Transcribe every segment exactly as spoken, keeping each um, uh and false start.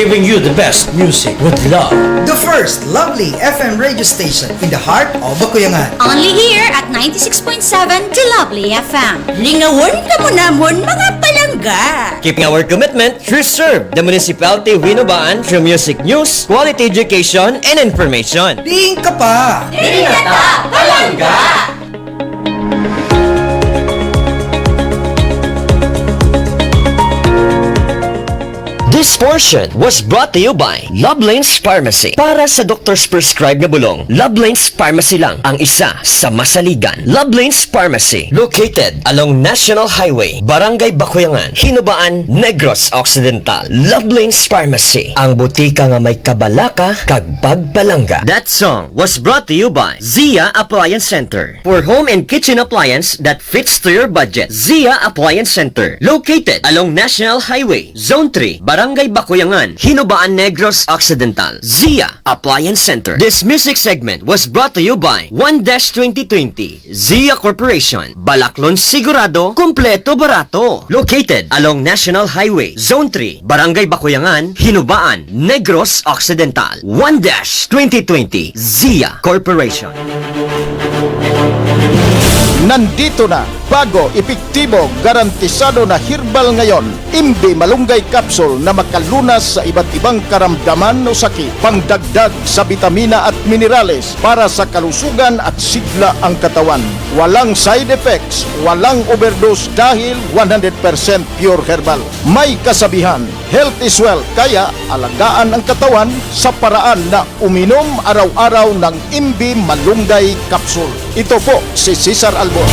Giving you the best music with love. The first lovely F M radio station in the heart of Bakuyangan. Only here at ninety-six point seven The Lovely F M. Lingawon kamo namon, mga palangga. Keeping our commitment through serve the municipality of Hinobaan through music news, quality education, and information. Diin ka pa? Diin na ta, palangga! This portion was brought to you by Love Lanes Pharmacy. Para sa doktor's prescribe nga bulong, Love Lanes Pharmacy lang ang isa sa masaligan. Love Lanes Pharmacy, located along National Highway, Barangay Bakuyangan, Hinobaan, Negros Occidental. Love Lanes Pharmacy, ang butika nga may kabalaka kag pagpalangga. That song was brought to you by Zia Appliance Center. For home and kitchen appliance that fits to your budget, Zia Appliance Center, located along National Highway, Zone three, Barangay Bakuyangan, Hinobaan, Negros Occidental. Zia Appliance Center. This music segment was brought to you by One Dash twenty twenty, Zia Corporation, Balaklon Sigurado, Kompleto Barato. Located along National Highway, Zone three, Barangay Bakuyangan, Hinobaan, Negros Occidental. One Dash twenty twenty, Zia Corporation. Nandito na, bago, epektibo, garantisado na herbal ngayon, Imbi Malunggay Capsule na makalunas sa iba't ibang karamdaman o sakit, pangdagdag sa bitamina at minerales para sa kalusugan at sigla ang katawan. Walang side effects, walang overdose dahil one hundred percent pure herbal. May kasabihan, "Health is wealth," kaya alagaan ang katawan sa paraan na uminom araw-araw ng Imbi Malunggay Capsule. Ito po si Cesar Albor.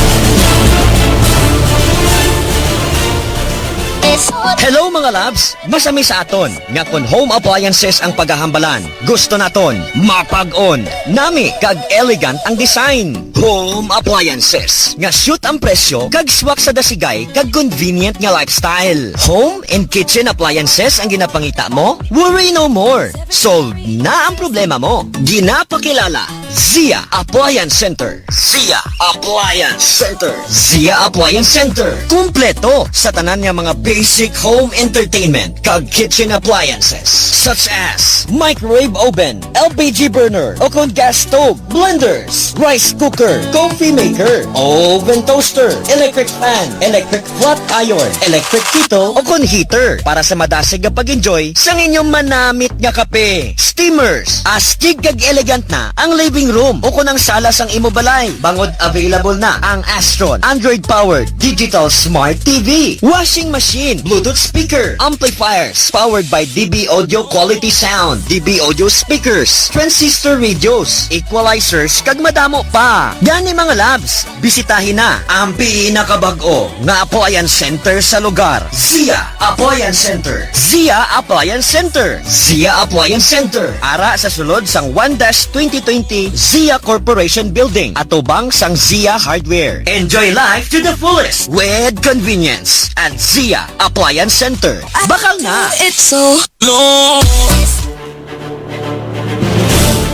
Hello, mga loves! Masami sa aton nga kon home appliances ang paghahambalan, gusto naton mapag-on, nami kag elegant ang design. Home appliances nga shoot ang presyo kag swak sa dasigay kag convenient nga lifestyle. Home and kitchen appliances ang ginapangita mo? Worry no more! Solve na ang problema mo! Ginapakilala, Zia Appliance Center. Zia Appliance Center. Zia Appliance Center. Kompleto sa tanan nga mga basic home entertainment kag kitchen appliances, such as microwave oven, L P G burner, o kon gas stove, blenders, rice cooker, coffee maker, oven toaster, electric fan, electric flat iron, electric kettle, o kon heater para sa madasig nga pag-enjoy sang inyong manamit nga kape. Steamers, astig kag elegant na ang living room o kon ang sala sang imo balay, bangod available na ang Astron Android-powered digital smart T V, washing machine, Bluetooth speaker, amplifiers, powered by D B Audio Quality Sound, D B Audio speakers, transistor radios, equalizers, kag madamo pa. Gani, mga loves, bisitahi na ang pinakabag-o nga appliance center sa lugar, Zia Appliance Center. Zia Appliance Center. Zia Appliance Center. Ara sa sulod sang one dash twenty twenty Zia Corporation Building, atubang sang Zia Hardware. Enjoy life to the fullest with convenience at Zia Appliance Center. Bakal na! It's so long.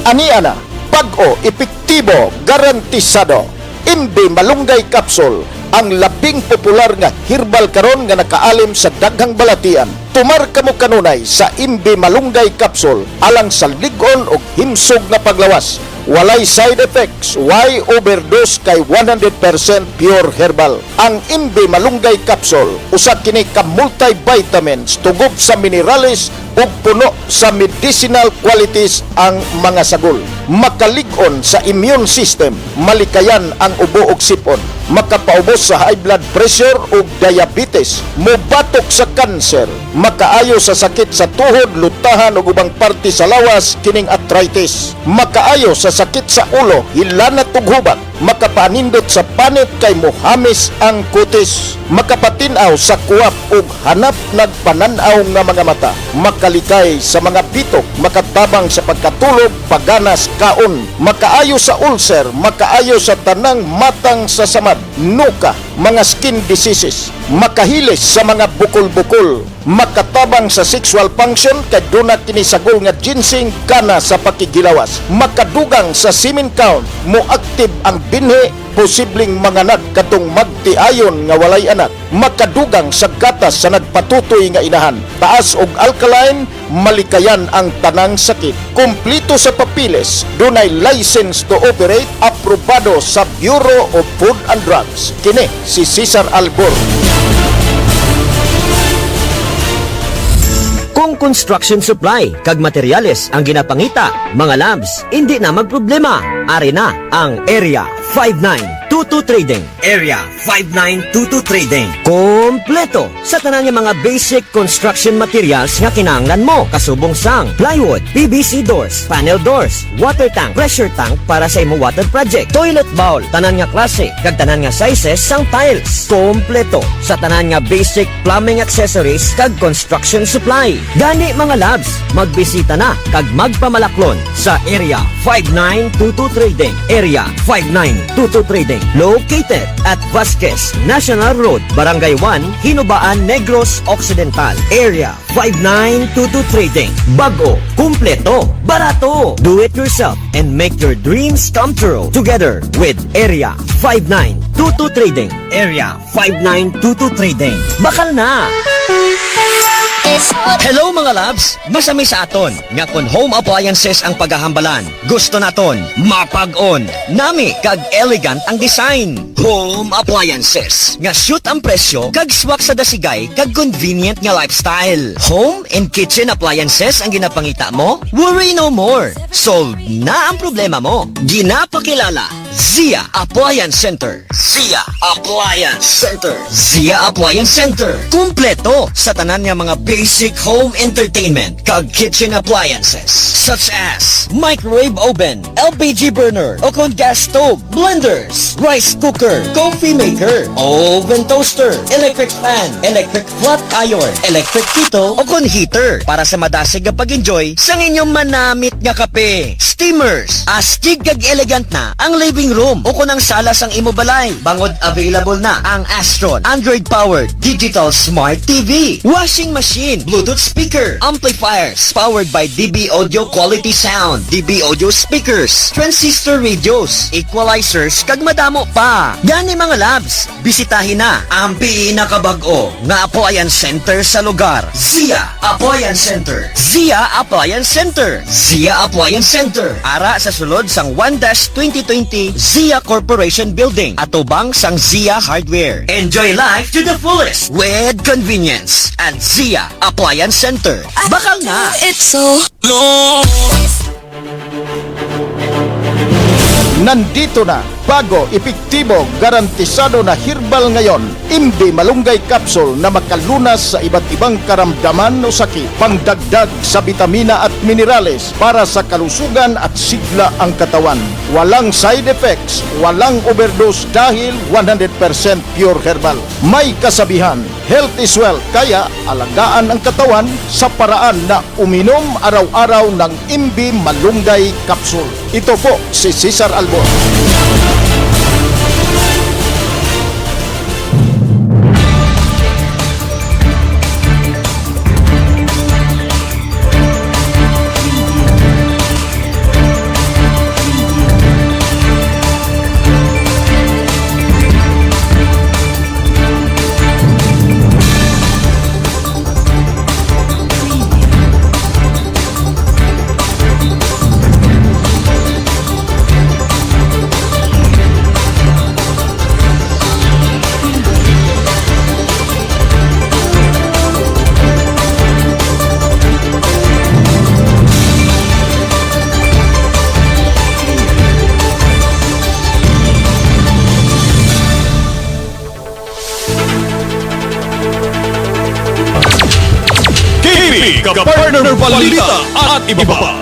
Ania na, bag-o, epektibo, garantisado. Imbi Malunggay Capsule, ang labing popular nga herbal karon nga nakaalim sa daghang balatian. Tumar kamo kanunay sa Imbi Malunggay Capsule alang sa lig-on ug himsog nga paglawas. Walay side effects, way overdose kay one hundred percent pure herbal. Ang Imbi Malunggay Capsule, usa kini ka multivitamins, tugob sa minerales ug puno sa medicinal qualities ang mga sagol. Makalig-on sa immune system, malikayan ang ubo ug sip-on, makapaubos sa high blood pressure ug diabetes, mubatok sa cancer, makaayo sa sakit sa tuhod, lutahan ug ubang parte sa lawas kining arthritis, makaayo sa sakit sa ulo, hilanat ug hubag, makapanindot sa panit kay mohamis ang kutis, makapatin-aw sa kuwap ug hanap nagpanan-aw nga mga mata, makalikay sa mga bitok, makatabang sa pagkatulog, paganas, kaon, makaayo sa ulcer, makaayo sa tanang matang sa samad, nuka, mga skin diseases, makahilis sa mga bukol-bukol. Makatabang sa sexual function kay duna kini sagol nga ginseng kana sa pakighilawas. Makadugang sa semen count, mo-active ang binhi, posibleng manganak kadtong magtiayon nga walay anak. Makadugang sa gatas sa nagpatutoy nga inahan. Taas og alkaline, malikayan ang tanang sakit. Kumpleto sa papeles, dunay license to operate, aprobado sa Bureau of Food and Drugs. Kini si Cesar Albor. Kung construction supply kag materyales ang ginapangita, mga labs, indi na magproblema. Ari na ang Area five nine two two Trading. Area five nine two two Trading. Kompleto sa tanan nga mga basic construction materials nga kinahanglan mo, kasubong sang plywood, P V C doors, panel doors, water tank, pressure tank para sa imo water project, toilet bowl, tanan nga klase kag tanan nga sizes sang tiles. Kompleto sa tanan nga basic plumbing accessories kag construction supply. Gani, mga labs, magbisita na kag magpamalaklon sa Area five nine two two Trading. Area five nine two two Trading, located at Vasquez National Road, Barangay one, Hinubaan, Negros Occidental. Area five nine two two Trading. Bago, kumpleto, barato. Do it yourself and make your dreams come true together with Area five nine two two Trading. Area five nine two two Trading. Bakal na! Hello, mga labs! Masami sa aton nga kon home appliances ang paghahambalan, gusto naton mapag-on, nami kag elegant ang design. Home appliances nga shoot ang presyo kag swak sa dasigay kag convenient nga lifestyle. Home and kitchen appliances ang ginapangita mo? Worry no more. Solve na ang problema mo. Ginapakilala, Zia Appliance Center. Zia Appliance Center. Zia Appliance Center. Kompleto sa tanan nga mga basic home entertainment kag kitchen appliances, such as microwave oven, L P G burner, o kon gas stove, blenders, rice cooker, coffee maker, oven toaster, electric fan, electric flat iron, electric kettle, o kon heater para sa madasig nga pag-enjoy sang inyong manamit nga kape. Steamers, astig kag elegant na ang living room o kon ang sala sang imo balay, bangod available na ang Astron Android-powered digital smart T V, washing machine, Bluetooth speaker, amplifiers powered by D B Audio Quality Sound, D B Audio speakers, transistor radios, equalizers, kag madamo pa. Gani, mga labs, bisitahi na ang pinakabag-o nga appliance center sa lugar, Zia Appliance Center. Zia Appliance Center. Zia Appliance Center. Ara sa sulod sang one dash twenty twenty Zia Corporation Building, atubang sang Zia Hardware. Enjoy life to the fullest with convenience at Zia Appliance Center. Bakal na! It's so Nandito na, bago, epektibo, garantisado na herbal ngayon, Imbi Malunggay Capsule na makalunas sa iba't ibang karamdaman o sakit, pangdagdag sa bitamina at minerales para sa kalusugan at sigla ang katawan. Walang side effects, walang overdose dahil one hundred percent pure herbal. May kasabihan, "Health is wealth," kaya alagaan ang katawan sa paraan na uminom araw-araw ng Imbi Malunggay Capsule. Ito po si Cesar Albor. K P, kapartner balita at iba pa.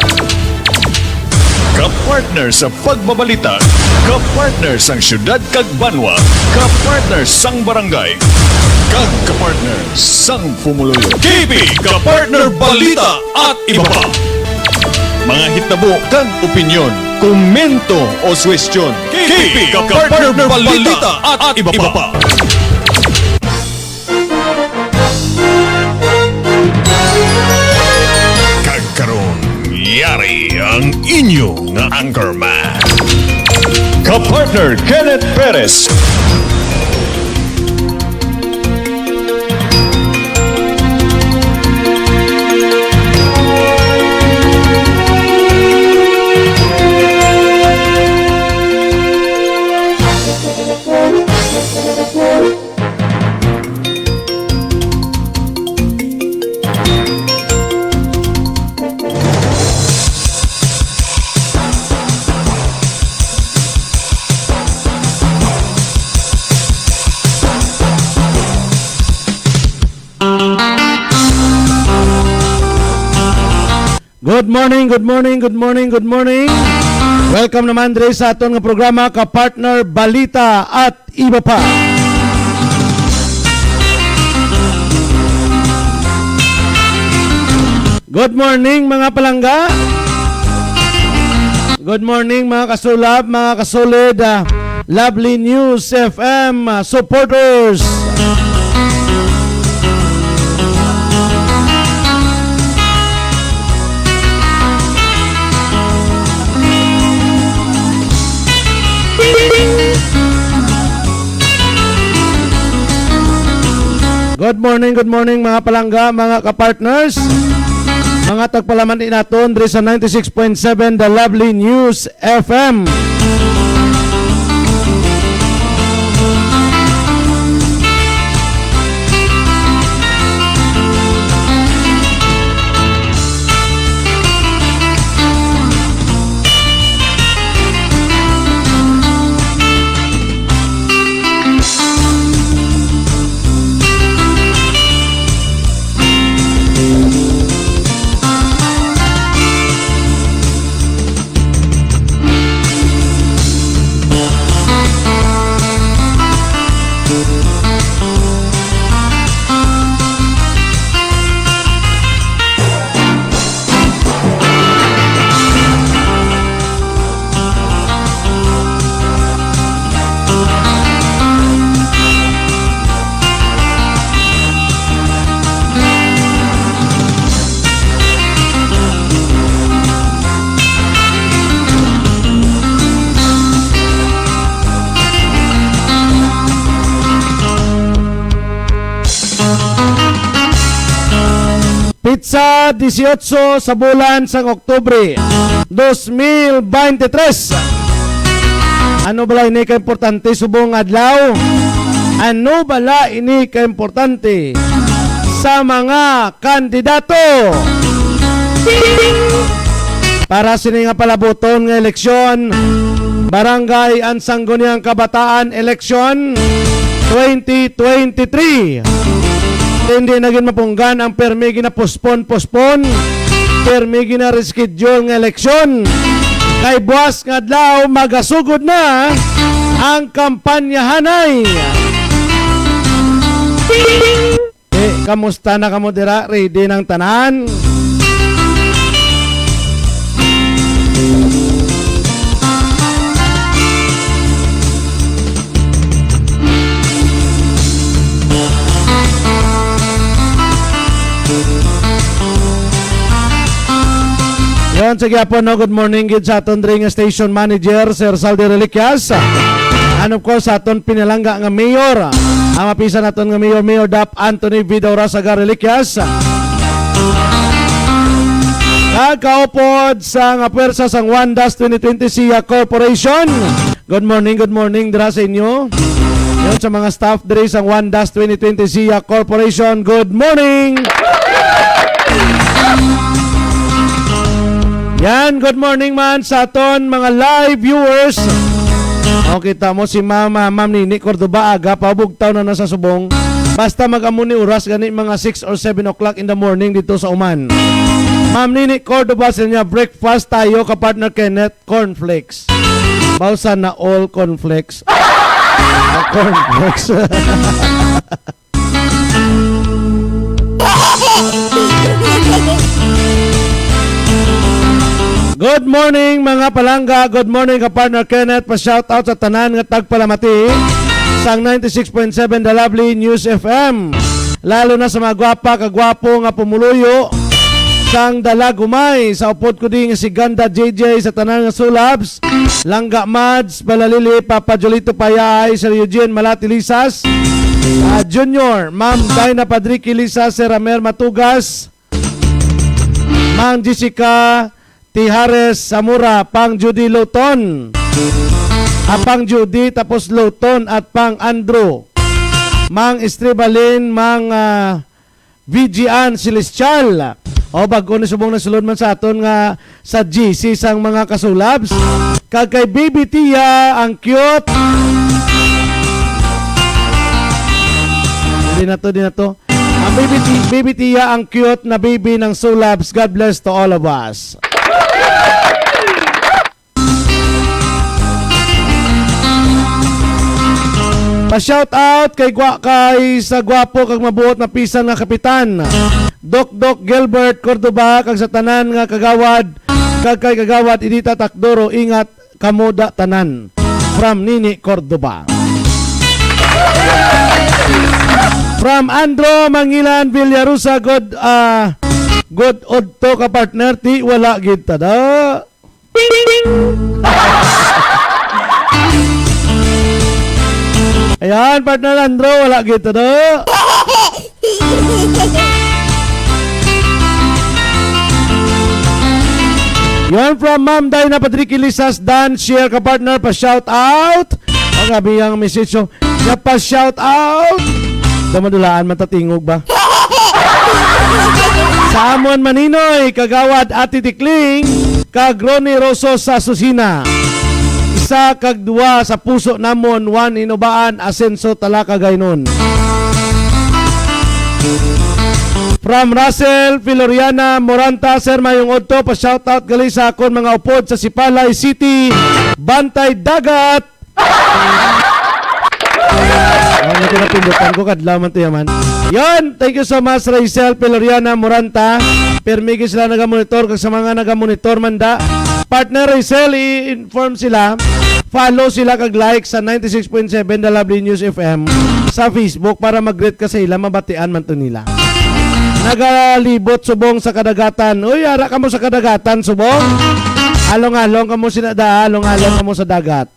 Kapartner sa pagbabalita, kapartner sang syudad kag banwa, kapartner sang barangay, kag kapartner sang pumuluyo. K P, kapartner balita at iba pa. Mga hitabo kag opinyon, komento o suwestyon. K P, kapartner balita at iba pa. Inyo nga anchorman, ka-partner Kenneth Perez. Good morning, good morning, good morning, good morning. Welcome naman diri sa aton nga programa, ka-partner Balita at Iba Pa. Good morning, mga palangga. Good morning, mga kasulab, mga kasolid, ah, Lovely News F M, ah, supporters. Good morning, good morning, mga palangga, mga kapartners, mga tagpalamati naton diri sa ninety-six point seven The Lovely News F M. Pitsa disiotso sa bulan sang Oktubre, dos mil beintitrés. Ano bala ini ka importante subong adlaw? Ano bala ini ka importante sa mga kandidato? Para sini nga palabuton nga eleksyon, Barangay Ang Sangguniang Kabataan Election twenty twenty-three. Hindi na gid mapunggan ang permi ginapospon-pospon, permi gina-reschedule nga eleksyon. Kay buwas nga adlaw magasugod na ang kampanyahanay. Eh, kamusta na kamo dira? Ready nang tanan? Yon, sa gyapon, no? Good morning gid sa aton diri nga station manager, Sir Saldi Reliquias. And of course, sa aton pinalangga nga mayor, ang mapisan naton nga mayor, Mayor Dap Anthony Vidal Rasaga Reliquias. Kag kaupod sa nga pwersa sang One Dash twenty twenty Sia Corporation. Good morning, good morning dira sa inyo. Yon sa mga staff diri sang One Dash twenty twenty Sia Corporation. Good morning. Yan, good morning man sa aton mga live viewers. O, kita mo si Ma'am, ah, Ma'am Nini Cordova, aga pa, bugtaw na na sa subong. Basta mag-amo ni oras gani mga six or seven o'clock in the morning dito sa Oman. Ma'am Nini Cordova, sa niya, "Breakfast tayo, ka-partner Kenneth, cornflakes." Baw sana all cornflakes. Cornflakes. Good morning, mga palangga. Good morning, ka-partner Kenneth. Pa-shoutout sa tanan nga tagpalamati sang ninety-six point seven The Lovely News F M. Lalo na sa mga gwapa, kagwapo nga pumuluyo kang Dalagumay. Sa upod ko din nga si Ganda J J, sa tanan nga Sulabs, Langga Mads, Balalili, Papa Jolito Payay, Sir Eugene Malati Lisas, ah, Junior, Ma'am Dinah Padrique Lisas, Sir Amer Matugas, Mang Jessica Tijares Zamora, Pang Judy Luton, ah, Pang Judy, tapos Luton at Pang Andrew, Mang Estribalin, Mang, ah, Vigian Celestial. O, bag-o ni subong nasulod man sa aton nga sa G C sang mga kasulabs. Kag kay Baby Tia, ang cute. Di na to, di na to. Ang Baby Ti-, Baby Tia, ang cute na baby ng Sulabs. God bless to all of us. Pa-shout out kay gwa-, kay sa gwapo kag mabuot na pisan nga kapitan, Doc Doc Gilbert Cordoba, kag sa tanan nga kagawad, kag kay Kagawad Edita Takdoro, ingat kamo da tanan. From Nini Cordoba. From Andro Mangilan Villarosa, good, ah, good udto ka partner, ti wala gid ta da. Ayan, partner Andro, wala gid to, do. Yon from Ma'am Dinah Padrique Lisas, Dan, share ka, partner, pa-shout out. Ang abi ang message, oh. Nga pa-shout out. Damadulaan man ta tingog ba? Sa amon Maninoy, Kagawad Ate Tikling, kag Ronnie Rosso sa Susina. Isa kag dua sa puso namon, Juan Hinubaan, Asenso, Talakagaynon. From Russell Filoriana Moranta, Sir, mayong udto, pa-shout out gali sa akon mga upod sa Sipalay City, Bantay Dagat. Oh, may kinapindutan ko, kadlaw man to yaman. Yon, thank you so much, Rachel Peloriana Moranta. Permi gyud sila nagamonitor, kag sa mga nagamonitor man da. Partner Rachel, i-inform sila. Follow sila kag like sa ninety-six point seven The Lovely News F M sa Facebook para mag-greet ka sa ila, mabatian man to nila. Nagalibot subong sa kadagatan. Uy, ara kamo sa kadagatan, subong. Along-along kamo sina da, along-along kamo sa dagat.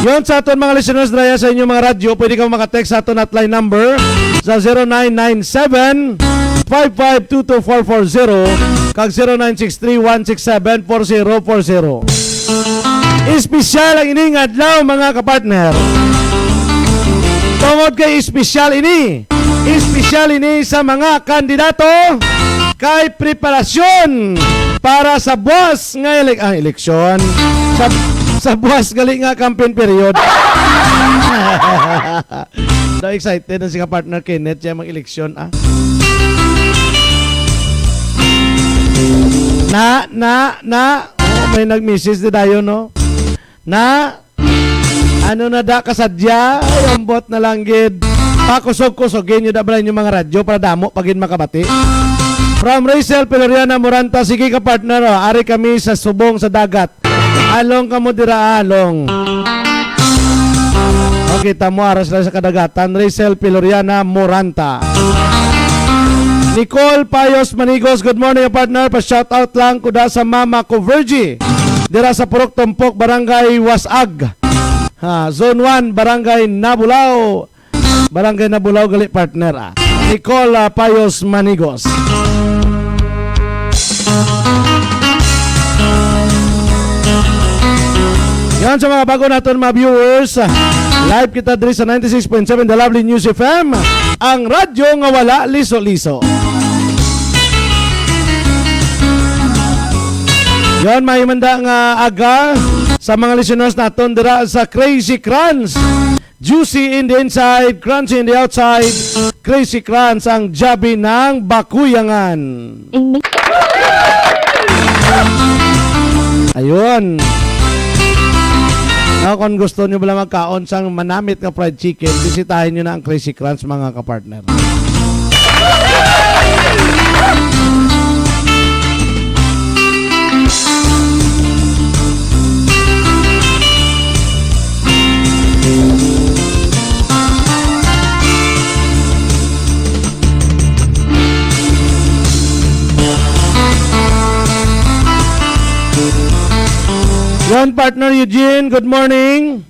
Yon, sa aton mga listeners, daya sa inyong mga radyo, pwede kamo maka-text sa aton hotline number sa zero nine nine seven, five five two two four four zero kag zero nine six three one six seven four zero four zero. Espesyal ang ining adlaw, mga kapartner. Tungod kay espesyal ini, espesyal ini sa mga kandidato kay preparasyon para sa buwas nga elek-, ah, eleksyon. Sa, sa buwas gali nga campaign period. Daw excited na si kapartner Kenneth siya mag-eleksyon, ah. Na, na, na. Oh, may nag-message di dayon, no? Na, ano na da kasadya? Ay, ambot na lang gid. Pakusog-kusogin nyo da bala inyong mga radyo para damo pa gid makabati. From Rachel Peloriana Moranta, sige ka partner, oh, ari kami sa subong sa dagat. Along kamo dira, along. Okay, tamo aras lang sa kadagatan. Rachel Peloriana Moranta. Nicole Payos Manigos, good morning, partner. Pa-shout out lang ko da sa mama ko, Virgie. Dira sa Purok Tumpok, Barangay Wasag. Ha, Zone one, Barangay Nabulao. Barangay Nabulao gali, partner, ah. Nicole, ah, Payos Manigos. Yan sa mga bago naton, mga viewers. Live kita diri sa ninety-six point seven The Lovely News F M, ang radyo nga wala liso-liso. Yon, may manda nga aga sa mga listeners naton dira sa Crazy Crunch. Juicy in the inside, crunchy in the outside. Crazy Crunch ang jabi ng Bakuyangan. Ayun. Now, kung gusto nyo pala magkaon sang manamit nga fried chicken, bisitahin nyo na ang Crazy Crunch, mga kapartner. Partner Eugene, good morning.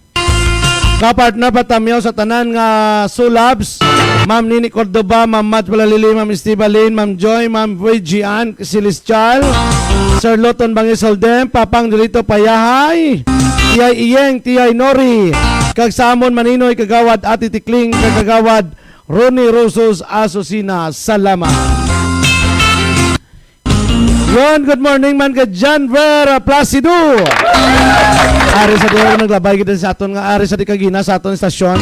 Ka-partner, patamyaw sa tanan nga sulabs. Ma'am Nini Cordova, Ma'am Mads Balalili, Ma'am Estebalin, Ma'am Joy, Ma'am Fuy Gian Celestial, Sir Loton Bangis Holdem, Papang Dorito Payahay, Tiyay Iyeng, Tiyay Nori, kag sa amon maninoy, Kagawad Ate Tikling, kag Kagawad Ronnie Rosos Asusina. Salamat. Yon, good morning man kay Janver Placido. Ari sa diha naglabay gid sa aton nga, ari sa di kagina sa aton estasyon.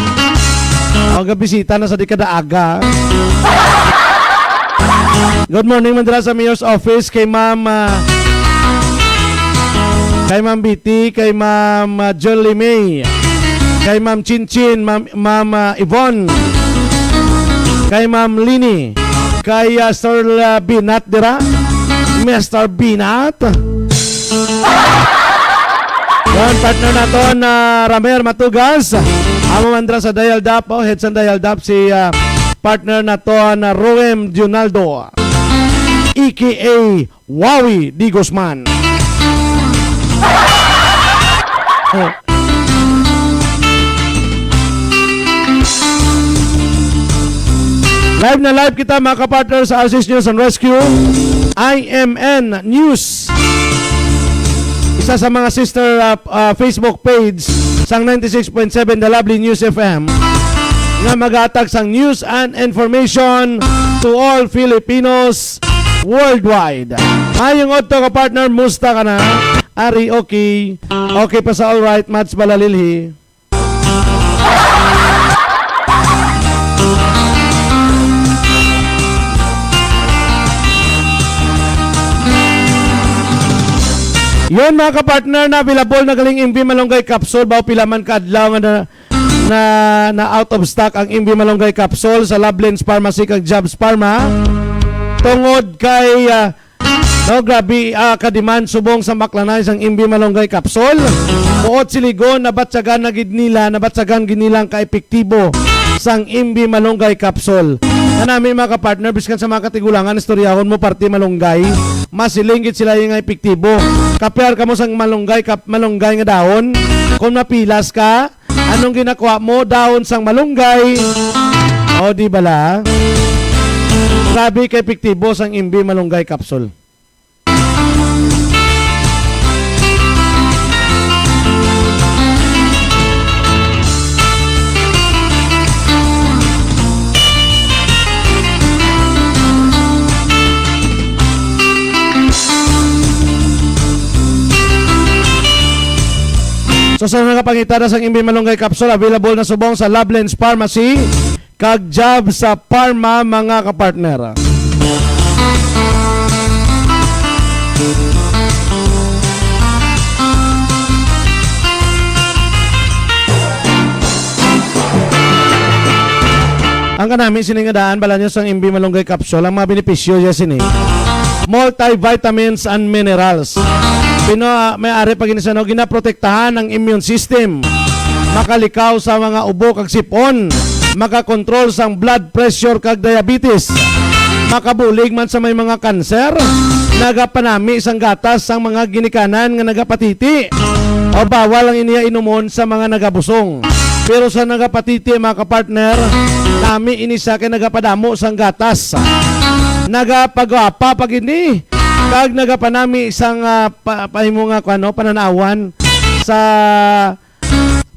O, gabisita na sa di kada aga. Good morning man dira sa Mayor's Office kay Ma'am, ah, kay Ma'am Biti, kay Ma'am, ah, Jolie May, kay Ma'am Chinchin, Ma'am, Ma'am, ah, Yvonne, kay Ma'am Lini, kay, ah, Sir, ah, Binat dira, Mister Binat. Yan, partner naton na Ramer Matugas. Amo man dira sa Dial Dap, oh, head sa Dial Dap si, ah, partner naton na Roem Junaldo, A K A Wawi D. Guzman. Live na live kita, mga kapartner, sa Assist News and Rescue, I M N News. Isa sa mga sister, uh, uh, Facebook page sang ninety-six point seven The Lovely News F M nga maghatag sang news and information to all Filipinos worldwide. Mayong adto ka, partner, musta ka na? Ari, okay. Okay pa sa all right, Mads Balalilhi. Yon, mga kapartner, na available na galing M V Malunggay Capsule. Baw pila man ka adlaw nga na, na, na out of stock ang M V Malunggay Capsule sa Lovelin's Pharmacy kag Jobs Pharma. Tungod kay, ah, no, grabe, ah, ka-demand subong sa maklanay sang M V Malunggay Capsule. Buot silingon, nabatyagan na gid nila, nabatyagan gid nila ang kaepektibo sang M V Malunggay Capsule. Kanami, mga kapartner, biskan sa mga katigulangan, istoryahon mo parte malunggay, masiling gid sila nga epektibo. Kapiar kamo sang malunggay, kap-, malunggay nga dahon, kung mapilas ka, anong ginakuha mo? Dahon sang malunggay. O, di bala? Grabe ka epektibo sang M V Malunggay Capsule. So, sa mga pangitada sang M V Malunggay Capsule, available na subong sa Lovelin's Pharmacy kag Jobs Pharma, mga kapartner. Ang kanami sini nga daan, bala nyo, sang M V Malunggay Capsule, ang mga benepisyo niya sini, multivitamins and minerals. Pino, ah, may ari pa gini sa, no, ginaprotektahan ang immune system. Makalikaw sa mga ubo kag sipon. Makakontrol sang blood pressure kag diabetes. Makabulig man sa may mga kanser. Nagapanami sang gatas sang mga ginikanan nga nagapatiti. O bawal ang iniya inumon sa mga nagabusong. Pero sa nagapatiti, mga kapartner, nami ini sa kay nagapadamo sang gatas. Nagapagwapa pa gid ni kag nagapanami sang, ah, pa-, pahimo nga kuan, no, pananawan sa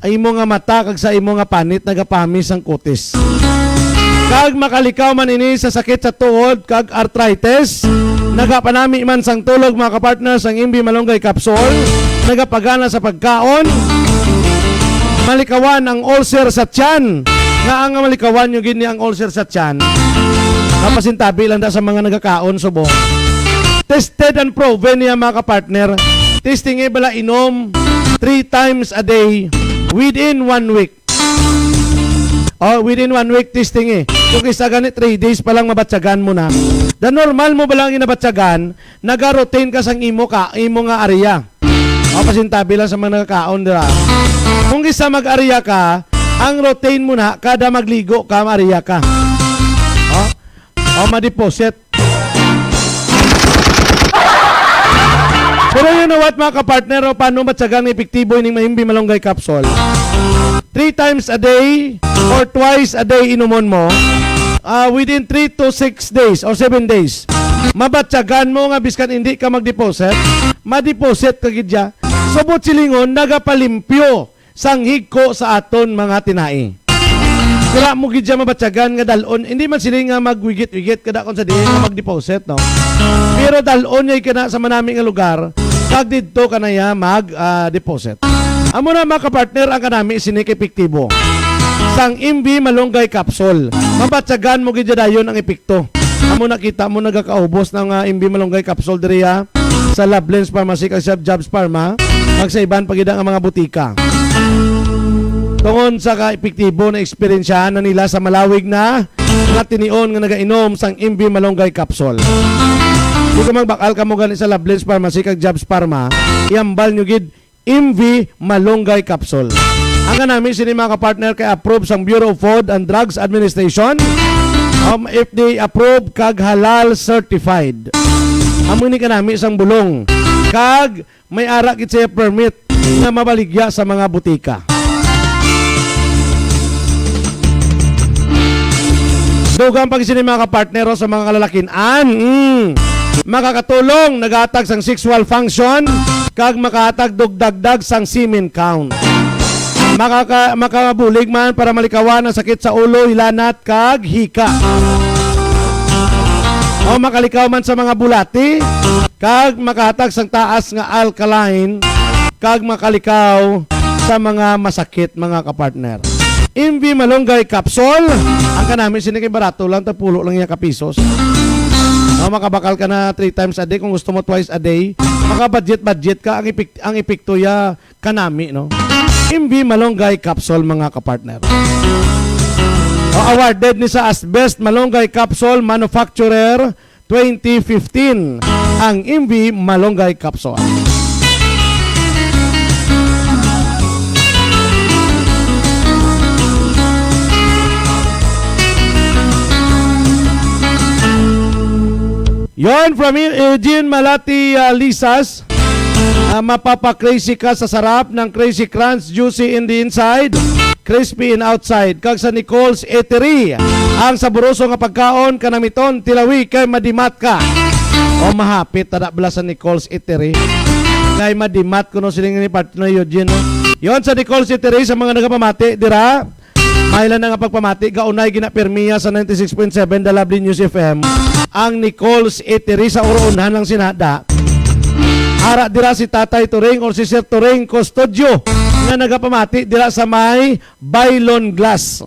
imo nga mata kag sa imo nga panit, nagapahami sang kutis. Kag makalikaw man ini sa sakit sa tuhod kag arthritis. Nagapanami man sang tulog, mga kapartner, sang M V Malunggay Capsule. Nagapagana sa pagkaon. Malikawan ang ulcer sa tiyan. Nga ang malikawan nyo gid ni ang ulcer sa tiyan, mapasintabi lang da sa mga nagakaon subong. Tested and proven niya, mga kapartner. Testing, eh, bala inom three times a day within one week. Oh, within one week testing, eh. Kung isa gani, three days pa lang mabatyagan mo na. The normal mo ba lang ginabatyagan, naga-routine ka sang imo ka, imo nga area. O, pasintabi lang sa mga nagakaon dira. Kung isa mag-area ka, ang routine mo na, kada magligo ka, ma-area ka. O, o, ma-deposit. Pero you know what, mga kapartner, o, paano matyagan nga epektibo ining M V Malunggay Capsule? Three times a day or twice a day inumon mo, ah, within three to six days or seven days, mabatyagan mo nga biskan hindi ka mag-deposit, ma-deposit ka gid siya. Subot silingon, nagapalimpyo sang higko sa aton mga tinai. Dira mo gid siya mabatyagan nga dal-on, hindi man sila nga magwigit-wigit kada kon sa diin nga mag-deposit, no? Pero dal-on niya kana sa manami nga lugar, kag didto ka na iya mag, ah, deposit. Amo na, mga kapartner, ang kanami sini ka epektibo sang M V Malunggay Capsule. Mabatyagan mo gid siya dayon ang epekto. Amo na, kita mo, nagakaubos na nga M V Malunggay Capsule diri, ha, sa Lovelin's Pharmacy kag sa Jobs Pharma, kag sa iban pa gid ang mga butika. Tungod sa kaepektibo na eksperyensyahan na nila sa malawig na nga tinion nga nagainom sang M V Malunggay Capsule. Di ko magbakal kamo gani sa Lovelin's Pharmacy kag Jobs Pharma, ihambal nyo gid M V Malunggay Capsule. Ang kanami sini, mga kapartner, kay approved sang Bureau of Food and Drugs Administration, um, F D A approved kag halal certified. Amo ni kanami sang bulong, kag may ara gid siya permit nga mabaligya sa mga butika. Dugang pa gid sini, mga kapartner, o, sa mga kalalakin-an. Mm. Makakatulong, naghatag sang sexual function, kag makahatag dugdagdag sang semen count. Makaka-, makabulig man para malikawan ang sakit sa ulo, hilanat, kag hika. O makalikaw man sa mga bulati, kag makahatag sang taas nga alkaline, kag makalikaw sa mga masakit, mga kapartner. M V Malunggay Capsule, ang kanami sini kay barato lang, tagpulo lang iya ka pisos. O, makabakal ka na three times a day, kung gusto mo twice a day, makabudget-budget ka, ang epek-, ang epekto ya kanami, no? M V Malunggay Capsule, mga kapartner. O, awarded ni sa as Best Malunggay Capsule Manufacturer twenty fifteen ang M V Malunggay Capsule. Yon, from E-, Eugene Malati, ah, Lisas. Ah, mapapa-crazy ka sa sarap ng Crazy Crunch, juicy in the inside, crispy in outside. Kag sa Nicole's Eatery, ang saboroso nga pagkaon, kanamiton, tilawi, kay madimat ka. O, mahapit tada bala sa Nicole's Eatery. Kay madimat kuno sila ni partner Eugene, no? Yon, sa Nicole's Eatery, sa mga nagapamati dira, maila na nga pagpamati, gaunay ginapirmiya sa ninety-six point seven The Lovely News F M ang Nicole's Eatery sa Oroonhan lang sinada. Ara dira si Tatay Turing or si Sir Turing Custodio nga nagapamati dira sa may Bailon Glass.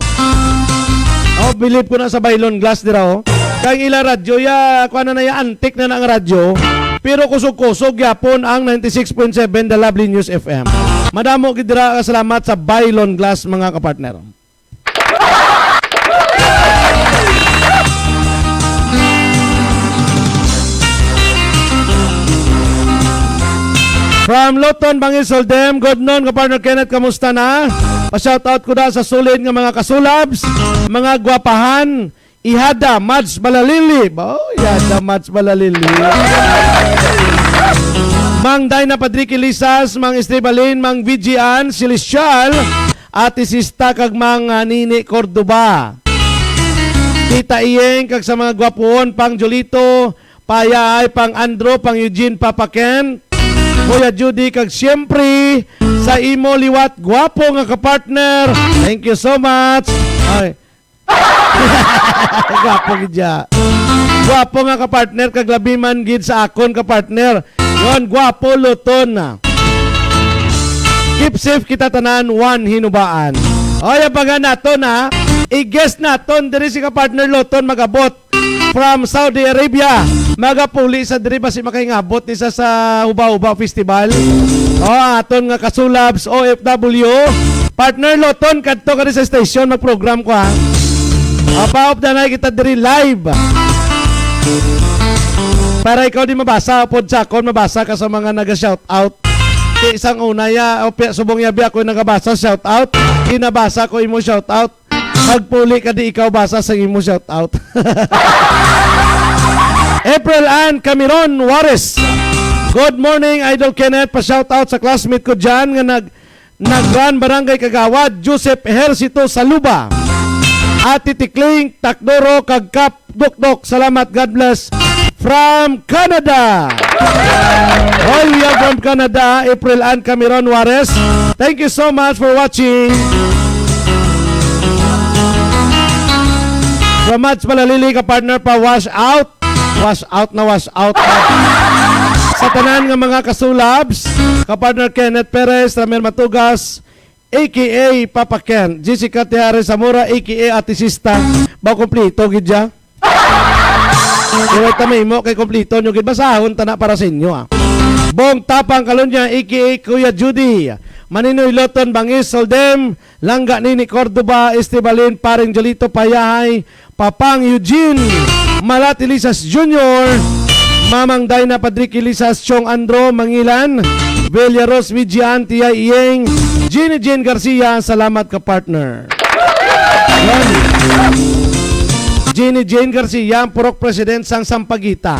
Oh, bilib ko na sa Bailon Glass dira, oh. Kay ang ila radyo, ya, kuha na na ya, antik na na ang radyo. Pero kusog-kusog yapon ang ninety-six point seven The Lovely News F M. Madamo gid dira ka salamat sa Bailon Glass, mga kapartner. From Loton, Bangil, Soldem, good noon, ka partner Kenneth, kamusta na? Pa-shoutout ko na sa sulid nga mga kasulabs, mga gwapahan, Ihada Mads Balalili. Oh, Ihada Mads Balalili. Mang Dina Padrique Lisas, Mang Estebalin, Mang Vigian Celestial, Ate Sista, kag Mang, ah, Nini Cordoba. Tita Iyeng, kag sa mga gwapuon, Pang Jolito, Payay, Pang Andro, Pang Eugene, Papa Ken, Kuya Judy, kag siyempre, sa imo liwat, gwapo nga kapartner. Thank you so much. Ay. Gwapo gid siya. Gwapo nga kapartner, kag labi man gid sa akon kapartner. Yon, gwapo, Loton. Keep safe kita tanan, one Hinubaan. Oy, abangan naton, ha. I-guest naton diri si kapartner Loton mag-abot from Saudi Arabia. Magapuli sa diri, basi makahingabot ni sa, sa Huba-Huba Festival. O, aton nga kasulabs, O F W. Partner Loton, kadto ka rin sa station, mag-program ko, ha. O, paupdanay kita diri live. Para ikaw di mabasa, pod sa akon, mabasa ka sa mga naga-shout out. Ti isang una ya, o pi-, subong ya bi ako yung nagabasa, shout out. Ginabasa ko imo shout out. Magpuli ka di ikaw basa sa imo shout out. April Ann Camiron Juarez. Good morning, Idol Kenneth. Pa-shoutout sa classmate ko dyan nga nag-, nag-run barangay kagawad, Joseph Ejercito Saluba. Ate Tikling, Takdoro, kag Kap Dukdok. Salamat, God bless. From Canada. All we are from Canada, April Ann Cameron Juarez. Thank you so much for watching. From Mads Malalili, ka partner, pa wash out. Wash out na, wash out na. Sa tanan nga mga kasulabs, ka partner Kenneth Perez, Ramir Matugas, A K A Papa Ken, Jessica Tiare Zamora, A K A Ate Sista, ba kumplito gid siya? Pero ta may imo kay kumplito nyo gid, basahon ta na para sa inyo, ah. Bong Tapang Kalunya, A K A Kuya Judy, Maninoy Loton Bangis Soldem, Langga Nini Cordova, Estebalin, Paring Jolito Payahay, Papang Eugene, Malati Lisas Junior, Mamang Dina Padrique Lisas, Chong Andro Mangilan, Villaros Vigian, Tia Iyeng, Jeannie Jean Garcia, salamat ka partner. Yan. Jeannie Jean Garcia, ang purok president sang Sampaguita.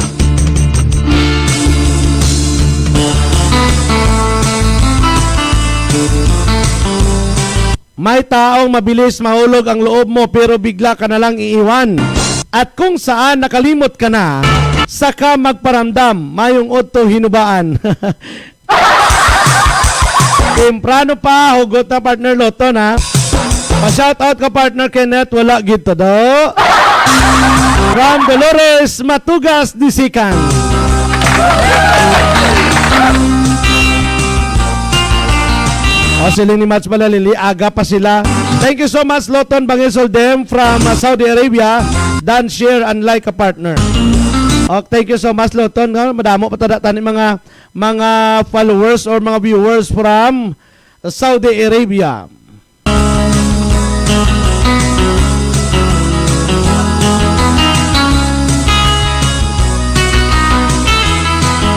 May taong mabilis mahulog ang loob mo, pero bigla ka na lang iiwan. At kung saan nakalimot ka na, saka magparamdam, mayong udto hinubaan. Temprano pa, hugot na, partner Loton, ha? Pa-shoutout ka, partner Kenneth, wala gid to do. From Dolores Matugas, Disikan. O, siling ni Mats Malalili, aga pa sila. Thank you so much, Loton Bangis Soldem from, uh, Saudi Arabia. Done share and like a partner. O, thank you so much, Loton. No? Madamo pa tada tani mga, mga followers or mga viewers from Saudi Arabia.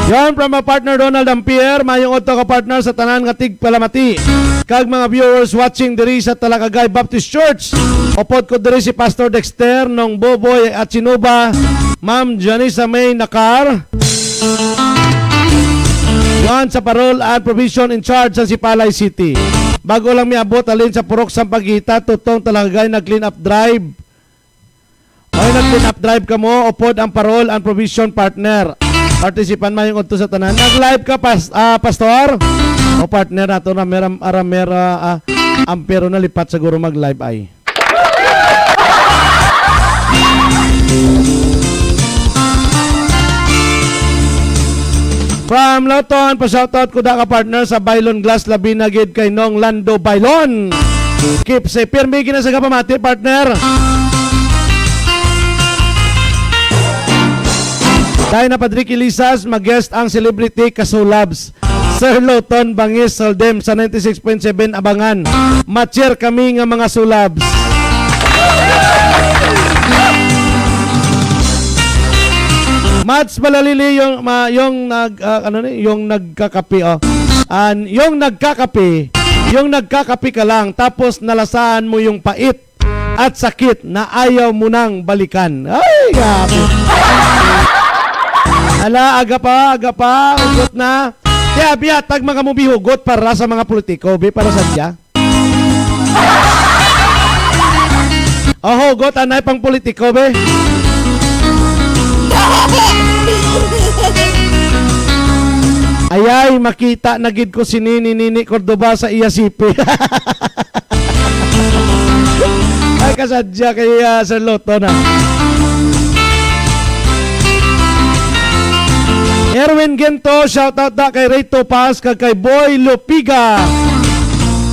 Yan, from my partner Ronald Dampier, mayong udto ka partner sa tanan nga tigpalamati. Kag mga viewers watching diri sa Talakagay Baptist Church. Upod ko diri si Pastor Dexter, Nong Boboy Achinuba, Ma'am Janisa May Nakar. Yan sa Parol and Provision in charge sa Sipalay City. Bago lang miabot halin sa Purok Sampaguita, tutong Talakagay nag-clean up drive. Ay, nag-clean up drive kamo, upod ang Parol and Provision partner. Participan mayong udto sa tanan. Nag-live ka, pas-, ah, pastor? O partner nato, Ramer, Ramer, ah, ah, ampero na lipat siguro mag-live ay. From Loton, pa-shoutout ko da ka partner sa Bailon Glass, labi na gid kay Nong Lando Bailon. Keep safe. Pirmi gina sa kapamati, partner. Dahil na Padre Kilisas, mag-guest ang celebrity Kasulabs. Sir Loton Bangis Soldem sa ninety-six point seven Abangan. Matcher kami nga mga sulabs. Mats Malalili yung, ma-, yung nag-, ah, ano ni, yung nagkakape, oh. An, yung nagkakape, yung nagkakape ka lang, tapos nalasahan mo yung pait at sakit na ayaw mo nang balikan. Ay, grabe. Ala, aga pa, aga pa, hugot na. Kaya biya, tag mga mubi hugot para sa mga politiko, bi, para sa diya. O, hugot, anay pang politiko, be. Ayay, makita na gid ko si Nini, Nini Cordova sa iya sipi. Ay, kasadya kay, ah, Sir Loton, ah. Erwin Gento, shout out na kay Ray Topas kag kay Boy Lupiga.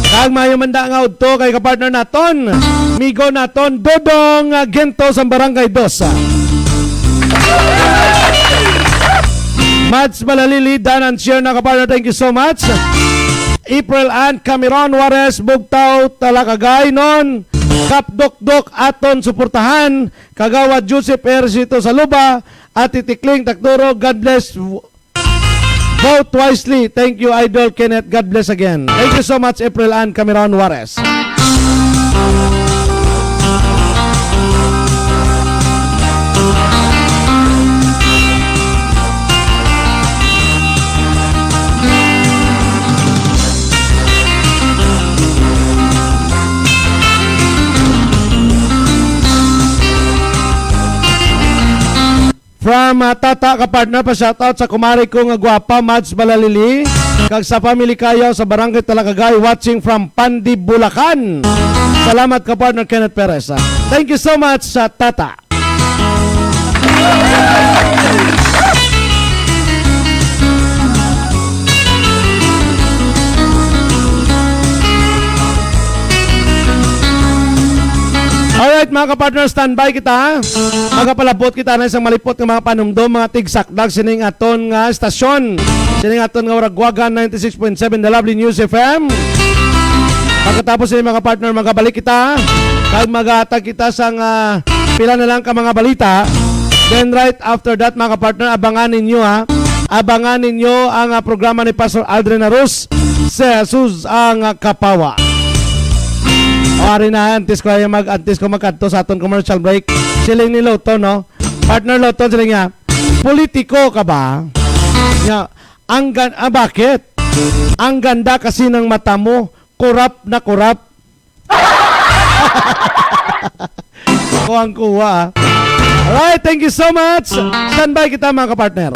Kag maayo man da nga udto kay kapartner naton, migo naton, Dodong, ah, Gento sa Barangay Dos. Mads Malalili, done and share na, kapartner. Thank you so much. April Ann Cameron Juarez, Bugtaw, Talakagay, non. Kapdokdok, aton suportahan. Kagawad Joseph Ercito Saluba, Ate Tikling Takduro, God bless. Vote wisely. Thank you, Idol Kenneth. God bless again. Thank you so much, April Ann Cameron Juarez. From, ah, Tata, ka partner, pa shoutout sa kumare ko nga gwapa, Mads Balalili, kag sa family kayo sa Barangay Talagagay, watching from Pandi, Bulacan. Salamat, ka partner Kenneth Perez, ah. Thank you so much sa Tata. Alright, mga kapartner, standby kita. Magapalabot kita na isang malipot nga mga panumdom, mga tigsakdag sining aton nga estasyon. Sining aton nga Waragwagan ninety-six point seven The Lovely News F M. Pagkatapos ini, mga partner, magabalik kita. Kag maghatag kita sang, ah, pila na lang ka mga balita. Then right after that, mga partner, abangan ninyo, ha. Abangan ninyo ang, ah, programa ni Pastor Aldrin Arus, si Jesus ang, ah, Kapawa. O, ari na, antes ko ay mag, antes ko magkadto sa aton commercial break. Siling ni Loto, no? Partner Loto, siling niya, "Politiko ka ba?" Niya, ang gan-, ah, bakit? "Ang ganda kasi ng mata mo, kurap na kurap." Kuwang-kuwa, ah. Alright, thank you so much. Standby kita, mga kapartner.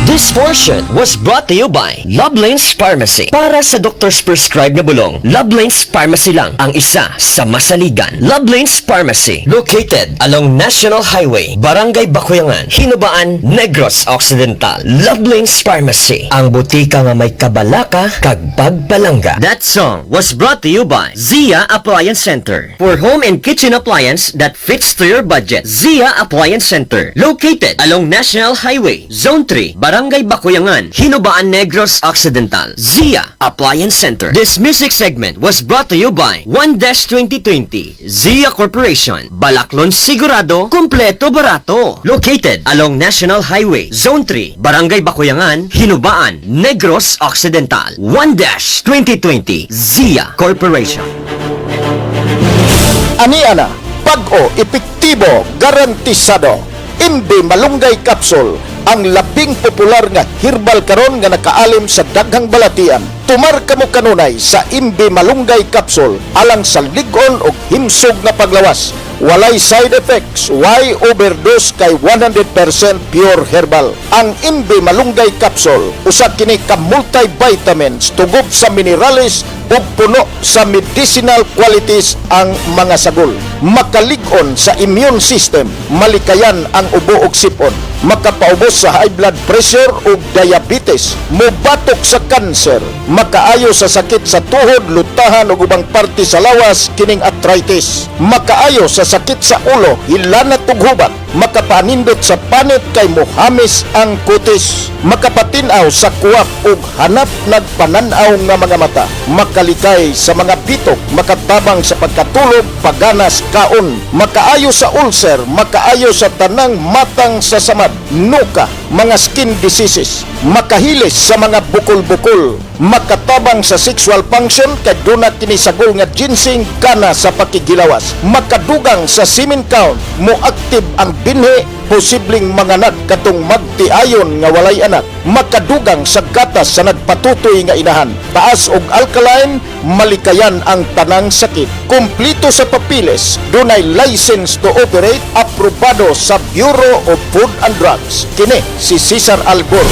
This portion was brought to you by Love Lanes Pharmacy. Para sa doktor's prescribed na bulong, Love Lanes Pharmacy lang ang isa sa masaligan. Love Lanes Pharmacy, located along National Highway, Barangay Bakuyangan, Hinubaan, Negros Occidental. Love Lanes Pharmacy, ang butika nga may kabalaka kag pagpalangga. That song was brought to you by Zia Appliance Center. For home and kitchen appliance that fits to your budget, Zia Appliance Center, located along National Highway, Zone three, Barangay Bakuyangan, Hinubaan, Negros Occidental. Zia Appliance Center. This music segment was brought to you by One Dash twenty twenty, Zia Corporation, Balaklon Sigurado, Kompleto Barato. Located along National Highway, Zone three, Barangay Bakuyangan, Hinubaan, Negros Occidental. One Dash twenty twenty, Zia Corporation. Ania na, bag-o, epektibo, garantisado. Imbi Malunggay Capsule, ang labing popular nga herbal karon nga nakaalim sa daghang balatian. Tumar kamo kanunay sa Imbi Malunggay Capsule alang sa lig-on ug himsog nga panglawas. Walay side effects, way overdose kay one hundred percent pure herbal. Ang Imbi Malunggay Capsule, usa kini ka multivitamins, tugob sa minerales, ug puno sa medicinal qualities ang mga sagol. Makalig-on sa immune system, malikayan ang ubo ug sip-on. Makapaubos sa high blood pressure ug diabetes, mubatok sa cancer, makaayo sa sakit sa tuhod, lutahan ug ubang parte sa lawas, kining arthritis. Makaayo sa sakit sa ulo, hilanat ug hubat. Makapanindot sa panit kay mohamis ang kutis. Makapatin-aw sa kuwap ug hanap nagpanan-aw nga mga mata. Makalikay sa mga bitok, makatabang sa pagkatulog, paganas, kaon. Makaayo sa ulcer, makaayo sa tanang matang sa samad, nuka, mga skin diseases. Makahilis sa mga bukol-bukol. Makatabang sa sexual function kay duna kini sagol nga ginseng gana sa pakighilawas. Makadugang sa semen count, mo-active ang binhi, posibleng manganak kadtong magtiayon nga walay anak. Makadugang sa gatas sa nagpatutoy nga inahan. Taas og alkaline, malikayan ang tanang sakit. Kumpleto sa papeles, dunay license to operate, aprobado sa Bureau of Food and Drugs. Kini si Cesar Albor.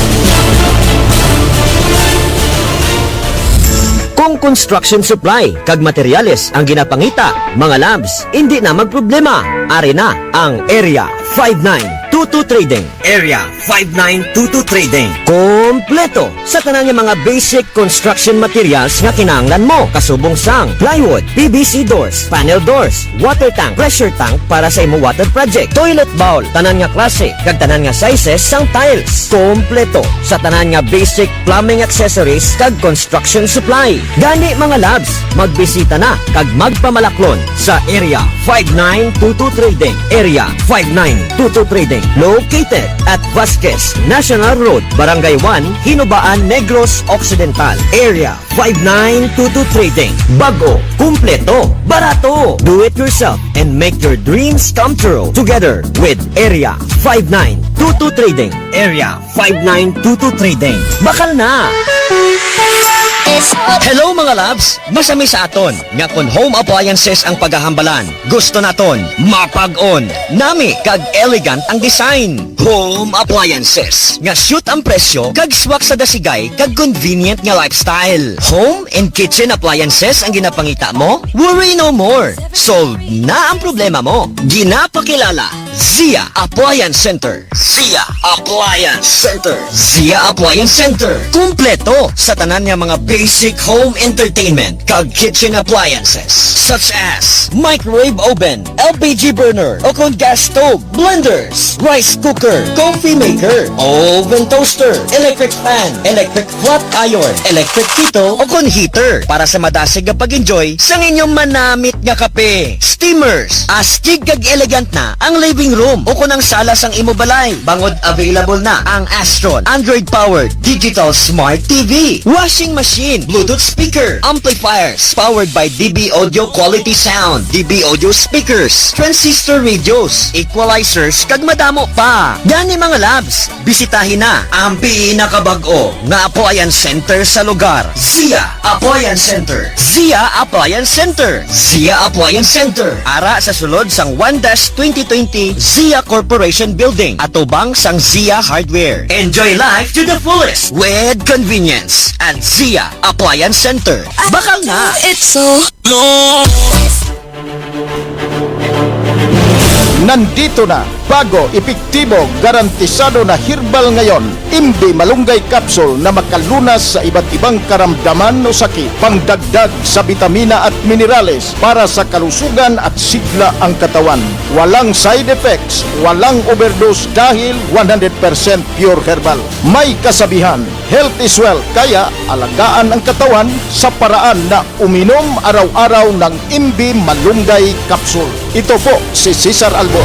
Kung construction supply kag materyales ang ginapangita, mga labs, indi na magproblema. Ari na ang Area five nine two two Trading. Area five nine two two Trading. Kompleto sa tanan nga mga basic construction materials nga kinahanglan mo, kasubong sang plywood, P V C doors, panel doors, water tank, pressure tank para sa imo water project, toilet bowl, tanan nga klase kag tanan nga sizes sang tiles. Kompleto sa tanan nga basic plumbing accessories kag construction supply. Gani, mga labs, magbisita na kag magpamalaklon sa Area Five nine two two Trading, Area five nine two two Trading, located at Vasquez National Road, Barangay one, Hinubaan, Negros Occidental. Area five nine two two Trading, bago, kumpleto, barato. Do it yourself and make your dreams come true together with Area five nine two two Trading. Area five nine two two Trading. Bakal na! Hello, mga loves! Masami sa aton nga kon home appliances ang pagahambalan, gusto naton mapag-on, nami kag elegant ang design. Home appliances nga shoot ang presyo kag swak sa dasigay kag convenient nga lifestyle. Home and kitchen appliances ang ginapangita mo? Worry no more! Solved na ang problema mo! Ginapakilala, Zia Appliance Center. Zia Appliance Center. Zia Appliance Center. Kumpleto sa tanan nga mga basic home entertainment kag kitchen appliances, such as microwave oven, L P G burner, o kon gas stove, blenders, rice cooker, coffee maker, oven toaster, electric fan, electric flat iron, electric kettle, o kon heater para sa madasig nga pag-enjoy sang inyong manamit nga kape. Steamers, astig kag elegant na ang living room o kon ang sala sang imo balay, bangod available na ang Astron Android-powered digital smart T V, washing machine, Bluetooth speaker, amplifiers powered by D B Audio Quality Sound, D B Audio speakers, transistor radios, equalizers, kag madamo pa. Gani, mga labs, bisitahi na ang pinakabag-o nga appliance center sa lugar, Zia Appliance Center. Zia Appliance Center. Zia Appliance Center. Ara sa sulod sang one dash twenty twenty Zia Corporation Building, atubang sang Zia Hardware. Enjoy life to the fullest with convenience at Zia Appliance Center. Bakal na! It's so Nandito na, bago, epektibo, garantisado na herbal ngayon, Imbi Malunggay Capsule na makalunas sa iba't ibang karamdaman o sakit, pangdagdag sa bitamina at minerales para sa kalusugan at sigla ang katawan. Walang side effects, walang overdose dahil one hundred percent pure herbal. May kasabihan, "Health is wealth," kaya alagaan ang katawan sa paraan na uminom araw-araw ng Imbi Malunggay Capsule. Ito po si Cesar Albor.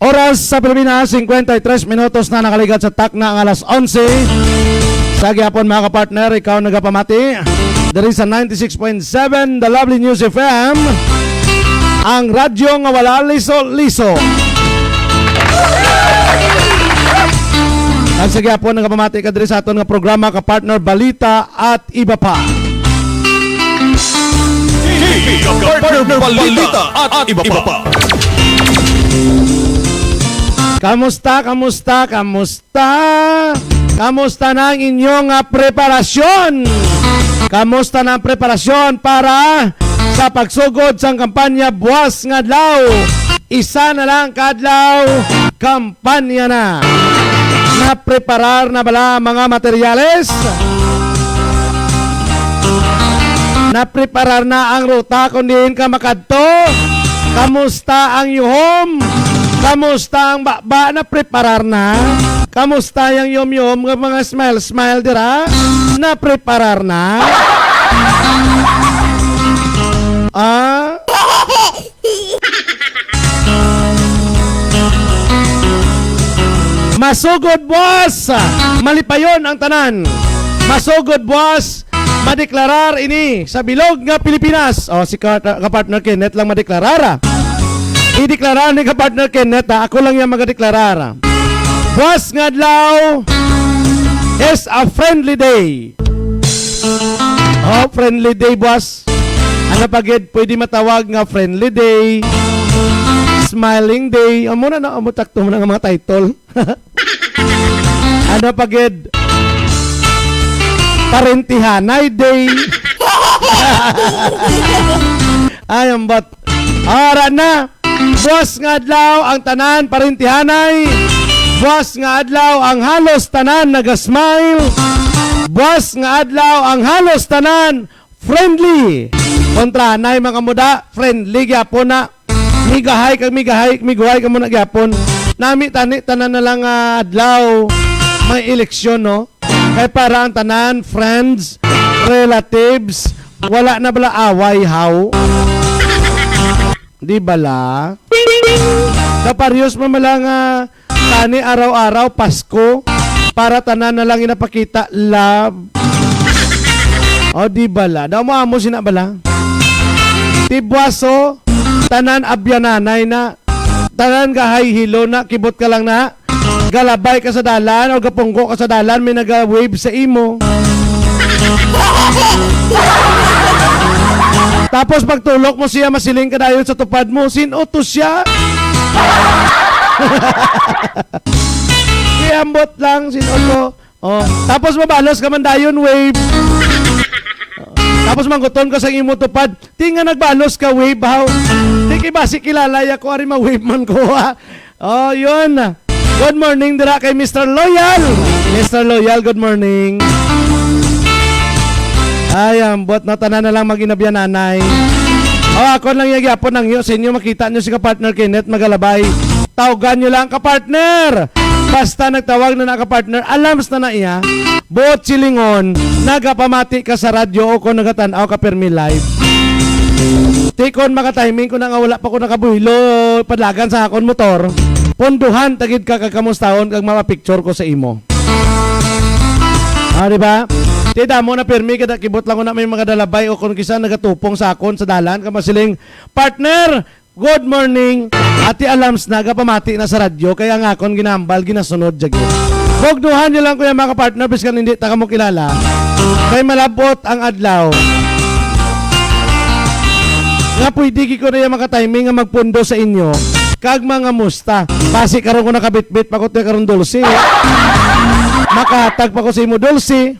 Oras sa Pilipinas, cincuenta y tres minutos na nakaligat sa takna nga alas onse. Sa gihapon, mga kapartner, ikaw nagapamati diri sa ninety-six point seven The Lovely News F M, ang radyo nga wala liso-liso. Kag sa gihapon, nagapamati ka diri sa aton nga programa, kapartner, Balita at Iba Pa. Partner, balita at iba pa. Kamusta, kamusta, kamusta? Kamusta na ang inyong, ah, preparasyon? Kamusta na ang preparasyon para sa pagsugod sang kampanya buwas nga adlaw? Isa na lang ka adlaw, kampanya na. Napreparar na bala ang mga materyales? Napreparar na ang ruta kung diin ka makadto? Kamusta ang yuhom? Kamusta ang baba? Napreparar na? Kamusta ang yumyum nga mga smile-smile dira? Napreparar na? Ah? Masugod, boss! Malipayon ang tanan. Masugod, boss! madeklarar ini sa bilog nga Pilipinas. O, si ka-, ka-partner Kenneth lang madeklarar, ah. Ideklarar ni ka-partner Kenneth, ah. Ako lang yang magadeklarar, ah. Buas nga adlaw is a friendly day. Oh, friendly day, buas. Ano pa gid pwede matawag nga friendly day? Smiling day. Amo na, no? Amo, takto mo na nga mga title. Ano pa gid? Parentihanay day. Ay, ambot. Ara na. Buas nga adlaw ang tanan, parentihanay. Buas nga adlaw ang halos tanan nagasmile. Buas nga adlaw ang halos tanan friendly. Kontra nay, mga muda, friendly gyapon na. Migahay kag migahay, miguhay ka muna gyapon. Nami tani tanan na lang nga adlaw may eleksyon, no? Kay para ang tanan, friends, relatives, wala na bala away, haw? Di bala? Kaparyos man bala nga tani araw-araw, Pasko, para tanan na lang ginapakita, love. O, di bala? Daw mo amo sina bala? Tibwaso, tanan abyananay na. Tanan ga high heel na, kibot ka lang na. Galabay ka sa dalan o gapunggo ka sa dalan, may naga-wave sa imo. Tapos pagtulok mo siya, masiling ka dayon sa tupad mo, "Sin-o to siya?" Iambot lang, "Sin-o to?" Oh, tapos mabalos ka man dayon, wave. Oh, tapos mangguton ka sa imo tupad, "Ti nga nagbalos ka, wave, haw? Ti kay basi kilala ya ko, ari ma-wave man ko, ha?" Oh, yun. Good morning dira kay Mister Loyal. Mister Loyal, good morning. Ay, ambot na, tanan na lang mag-inabyan, nanay. Oh, ako lang yung gyapon ang iyo sa inyo. Makita nyo si ka-partner Kenneth magalabay. Tawgan nyo lang, ka-partner. Basta nagtawag na na, ka-partner, alams na na iya. Buot silingon, nagapamati ka sa radyo o kung nagatan-aw ka pirmi live. Ti kon maka-timing ko na nga wala pa ko nakabuylo, padlagan sa akon motor, punduhan tagid ka kag kamustahon kag mapapicture ko sa imo. Ah, di ba? Ti damo na pirmi kada kibot lang ko na may mga dalabay o kung kisa nagatupong sa akon sa dalan ka masiling, "Partner, good morning." Ati alams na, gapamati na sa radyo, kaya ang akon ginambal, ginasunod, jagit. Bugduhan nyo lang, kuya, mga partner, biskan hindi ta kamo kilala. Kay malabot ang adlaw. Nga pwede gid ko na yung makatiming nga magpundo sa inyo. Kag mga musta. Basi karon ko nakabitbit pa ko, te, karon dulce. Makatag pa ko sa imo dulce.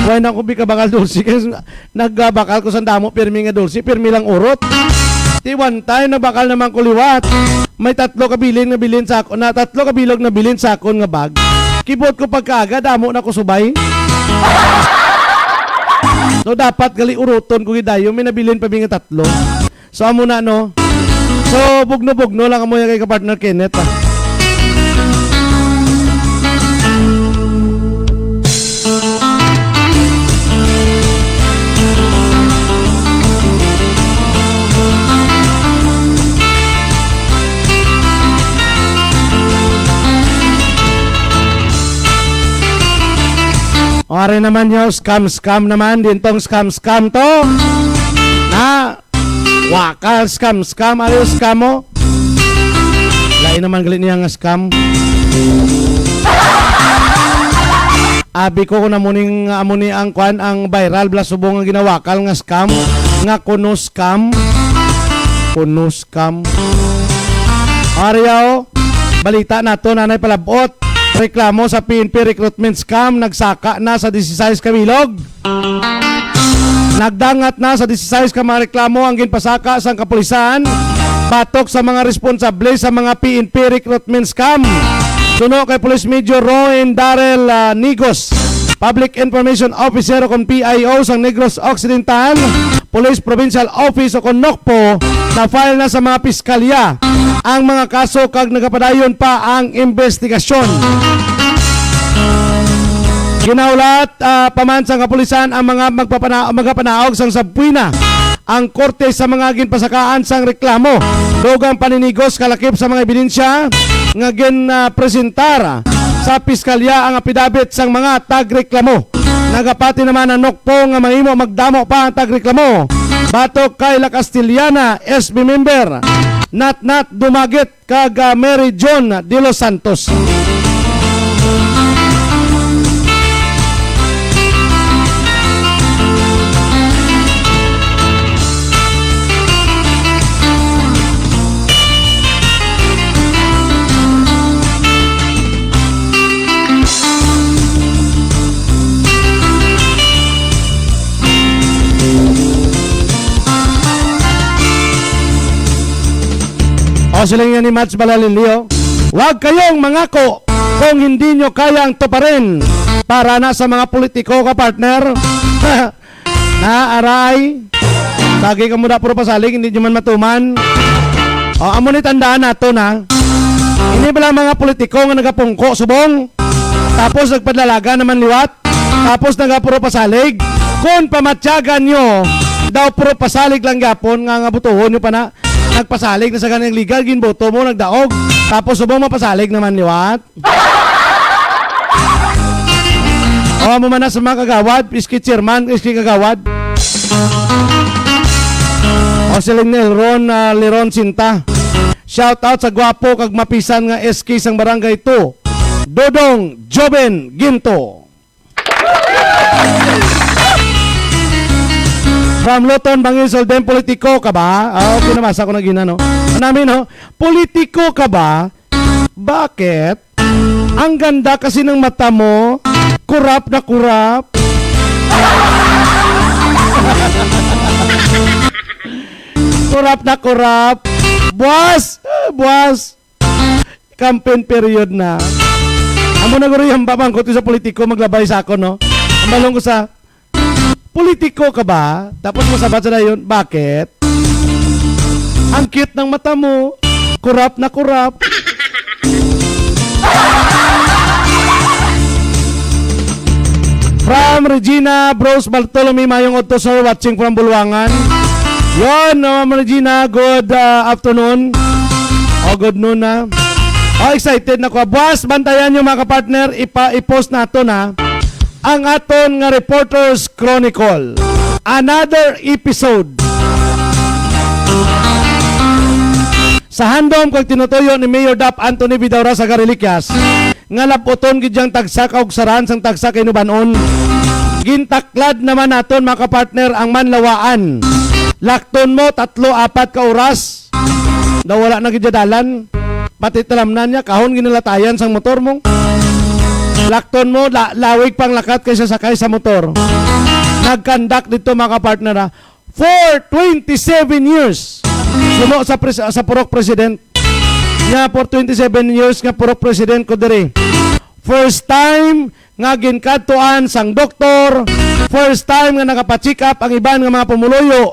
Wala na ko bikabakal dulce, kay nagbakal ko sa damo, pirmi nga dulce, pirmi lang urot. Ti one time, nagbakal naman ko liwat. May tatlo ka bilin nga bilin sa ako, na tatlo ka bilog na bilin sa akon nga bag. Kibot ko pagkaaga, damo na ko subay. So, dapat gali uruton ko gidayo, may nabilin pa mi nga tatlo. So, amo na, no? So, bugno-bugno lang amo yan kay ka-partner Kenneth, ah. O, ari naman yo, scam, scam naman. Dintong scam, scam to. Na, Wakal, scam, scam, ayo scam mo. Lain naman gali niya nga scam. Abi ko kung amo ning, amo ni ang kwan, ang viral bala subong nga ginawakal nga scam, nga kuno scam. Kuno scam. Ariyo, balita nato, nanay palabot. Reklamo sa P N P recruitment scam, nagsaka na sa disisais ka bilog. Nagdangat na sa disisais ka mga reklamo ang ginpasaka sang kapulisan batok sa mga responsable sa mga P N P recruitment scam. Suno kay Police Major Roen Darrell, ah, Nigos, Public Information Officer o kon P I O sang Negros Occidental Police Provincial Office o kon NOCPO, na-file na sa mga piskalya ang mga kaso kag nagapadayon pa ang investigasyon. Ginahulat, ah, pa man sang kapulisan ang mga magpapana-, magapanaog sang subpoena ang korte sa mga ginpasakaan sang reklamo, dugang paninigos kalakip sa mga ebidensya nga ginpresentar sa piskalya ang apidabit sang mga tagreklamo. Nagapati naman ang Nokpo nga mahimo magdamo pa ang tagreklamo batok kay La Castellana, S B member, Natnat Dumagit, kag, ah, Mary John de los Santos. O, siling yan ni Mats Balalinlio, "Huwag kayong mangako kung hindi nyo kayang tuparin." Para na sa mga politiko ka, partner. Na, aray. Lagi ka mo da puro pasalig, hindi nyo man matuman. O, amo ni tandaan nato na. Ini bala mga politiko nga nagapungko subong, tapos nagpadalaga naman liwat, tapos nagapuro pasalig. Kung pamatyagan nyo daw puro pasalig lang gyapon nga, nga butuhon nyo pa na, nagpasalig na sa ganing legal, ginboto mo, nagdaog, tapos subong mapasalig naman liwat. O, amo man na sa mga kagawad, iski chairman, iski kagawad. O, siling ni Elron, ah, Leron Sinta. Shout out sa gwapo kag mapisan nga S K sang Barangay two, Dodong Joven Ginto. From Luton, Bangil, Solden, politiko ka ba? Ah, okay, nabasa ko na gina, no? Ang namin, no? Politiko ka ba? Bakit? Ang ganda kasi ng mata mo. Kurap na kurap. Kurap na kurap. Buwas! Ah, buwas! Campaign period na. Amo na guro yung bamangkot ko sa politiko, maglabay sa ako, no? Ang balong ko sa, "Politiko ka ba?" Tapos masabat sa dayon, "Bakit?" "Ang cute ng mata mo. Kurap na kurap." From Regina Bros Bartolome, mayong udto, sir, watching from Bulwangan. Yon, no, Ma'am Regina, good, ah, afternoon. O, good noon na. O, excited na ko. Buwas, bantayan nyo, mga kapartner. Ipa-, i-post nato na ang aton nga Reporters Chronicle. Another episode. Sa handom kag tinutuyo ni Mayor Dap Anthony Vidaurasa Gariliquias, nga labuton gid yang tagsa ka ugsaran sang tagsa ka inubanon. Gintaklad naman naton, mga kapartner, ang manlawaan. Lakton mo tatlo, apat ka oras. Daw wala na gid dalan. Pati talamnan niya, kahon ginalatayan sang motor mo. Lakton mo, la-, lawig pang lakat kaysa sakay sa motor. Nagkandak dito, mga kapartner, ha. For twenty-seven years, suno sa pres-, sa purok president niya, for twenty-seven years nga purok president ko diri. First time nga ginkadtuan sang doktor, first time nga nagapa-check up ang iban nga mga pumuluyo.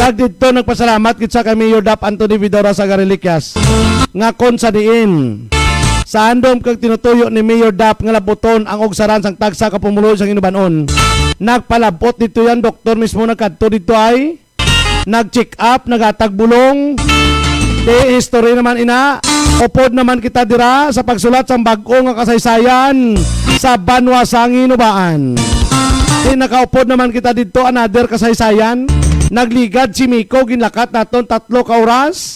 Kag didto nagpasalamat gid sa kay Mayor Dap Anthony Vidaurasa Gariliquias nga kon sa diin sa handom kag tinutuyo ni Mayor Dap nga labuton ang ugsaran sang tagsa ka pumuluyo sang Inubanon, nagpalabot didto yan, doktor mismo nagkadto didto ay nag-check up, naghatag bulong. Di history naman ina. Upod naman kita dira sa pagsulat sang bag-o nga kasaysayan sa banwa sang Hinubaan. Di nakaupod naman kita didto, another kasaysayan. Nagligad si Miko, ginlakat naton tatlo ka oras.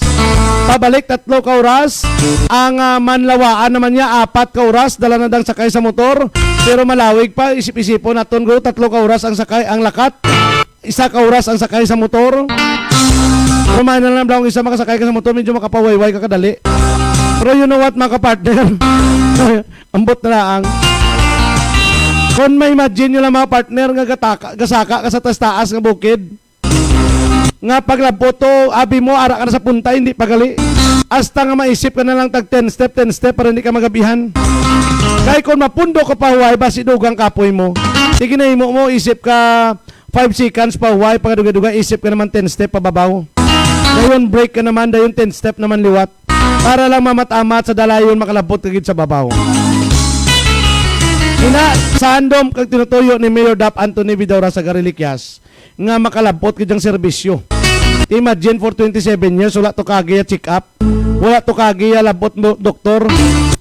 Pabalik tatlo ka oras. Ang, ah, manlawaan naman niya, apat ka oras, dala na dang sakay sa motor. Pero malawig pa, isip-isipon naton, go, tatlo ka oras ang sakay, ang lakat. Isa ka oras ang sakay sa motor. Pero may na lang daw ang isa makasakay ka sa motor, medyo makapawayway ka kadali. Pero you know what, mga kapartner? Ambot na lang. Kung may imagine nyo lang, mga partner, nga gataka, gasaka ka sa taas-taas nga bukid, nga paglabot to, abi mo, ara ka na sa punta, hindi pa gali. Hasta nga maisip ka na lang tag ten step, ten step para hindi ka magabihan. Kay kung mapundo ka pa huway, basi dugang kapoy mo. Sige na, imo mo, isip ka, five seconds pa, huway, pagaduga-duga, isip ka naman ten step pababaw. Dayon break ka naman, dayon ten step naman liwat. Para lang mamat-amat sa dalayon, makalabot ka gid sa babaw. Ina, sa handom kag tinutuyo ni Mayor Dap Anthony Vidaurasa Gariliquias nga makalabot gid ang serbisyo. Imagine, for twenty-seven years, wala to kaagi ya check up. Wala to kaagi ya labot mo, doktor.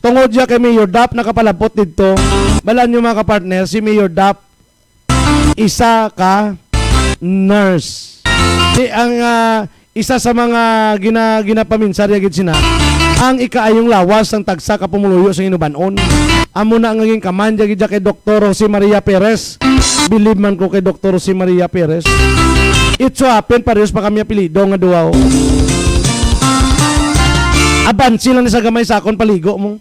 Tungod siya kay Mayor Dap nakapalabot didto, balaan nyo, mga kapartner, si Mayor Dap isa ka nurse. Si ang, ah, isa sa mga gina-, ginapaminsar niya gid sina, ang ikaayong lawas sang tagsa ka pumuluyo sa Hinubanon. Amo na nga ginkaman niya gid siya kay Doktor Jose Maria Perez. Believe man ko kay Doktor Jose Maria Perez. It so happen, parehas pa kami apelyido nga duha, oh. Abansi lang ni sa gamay sa akon paligo mo.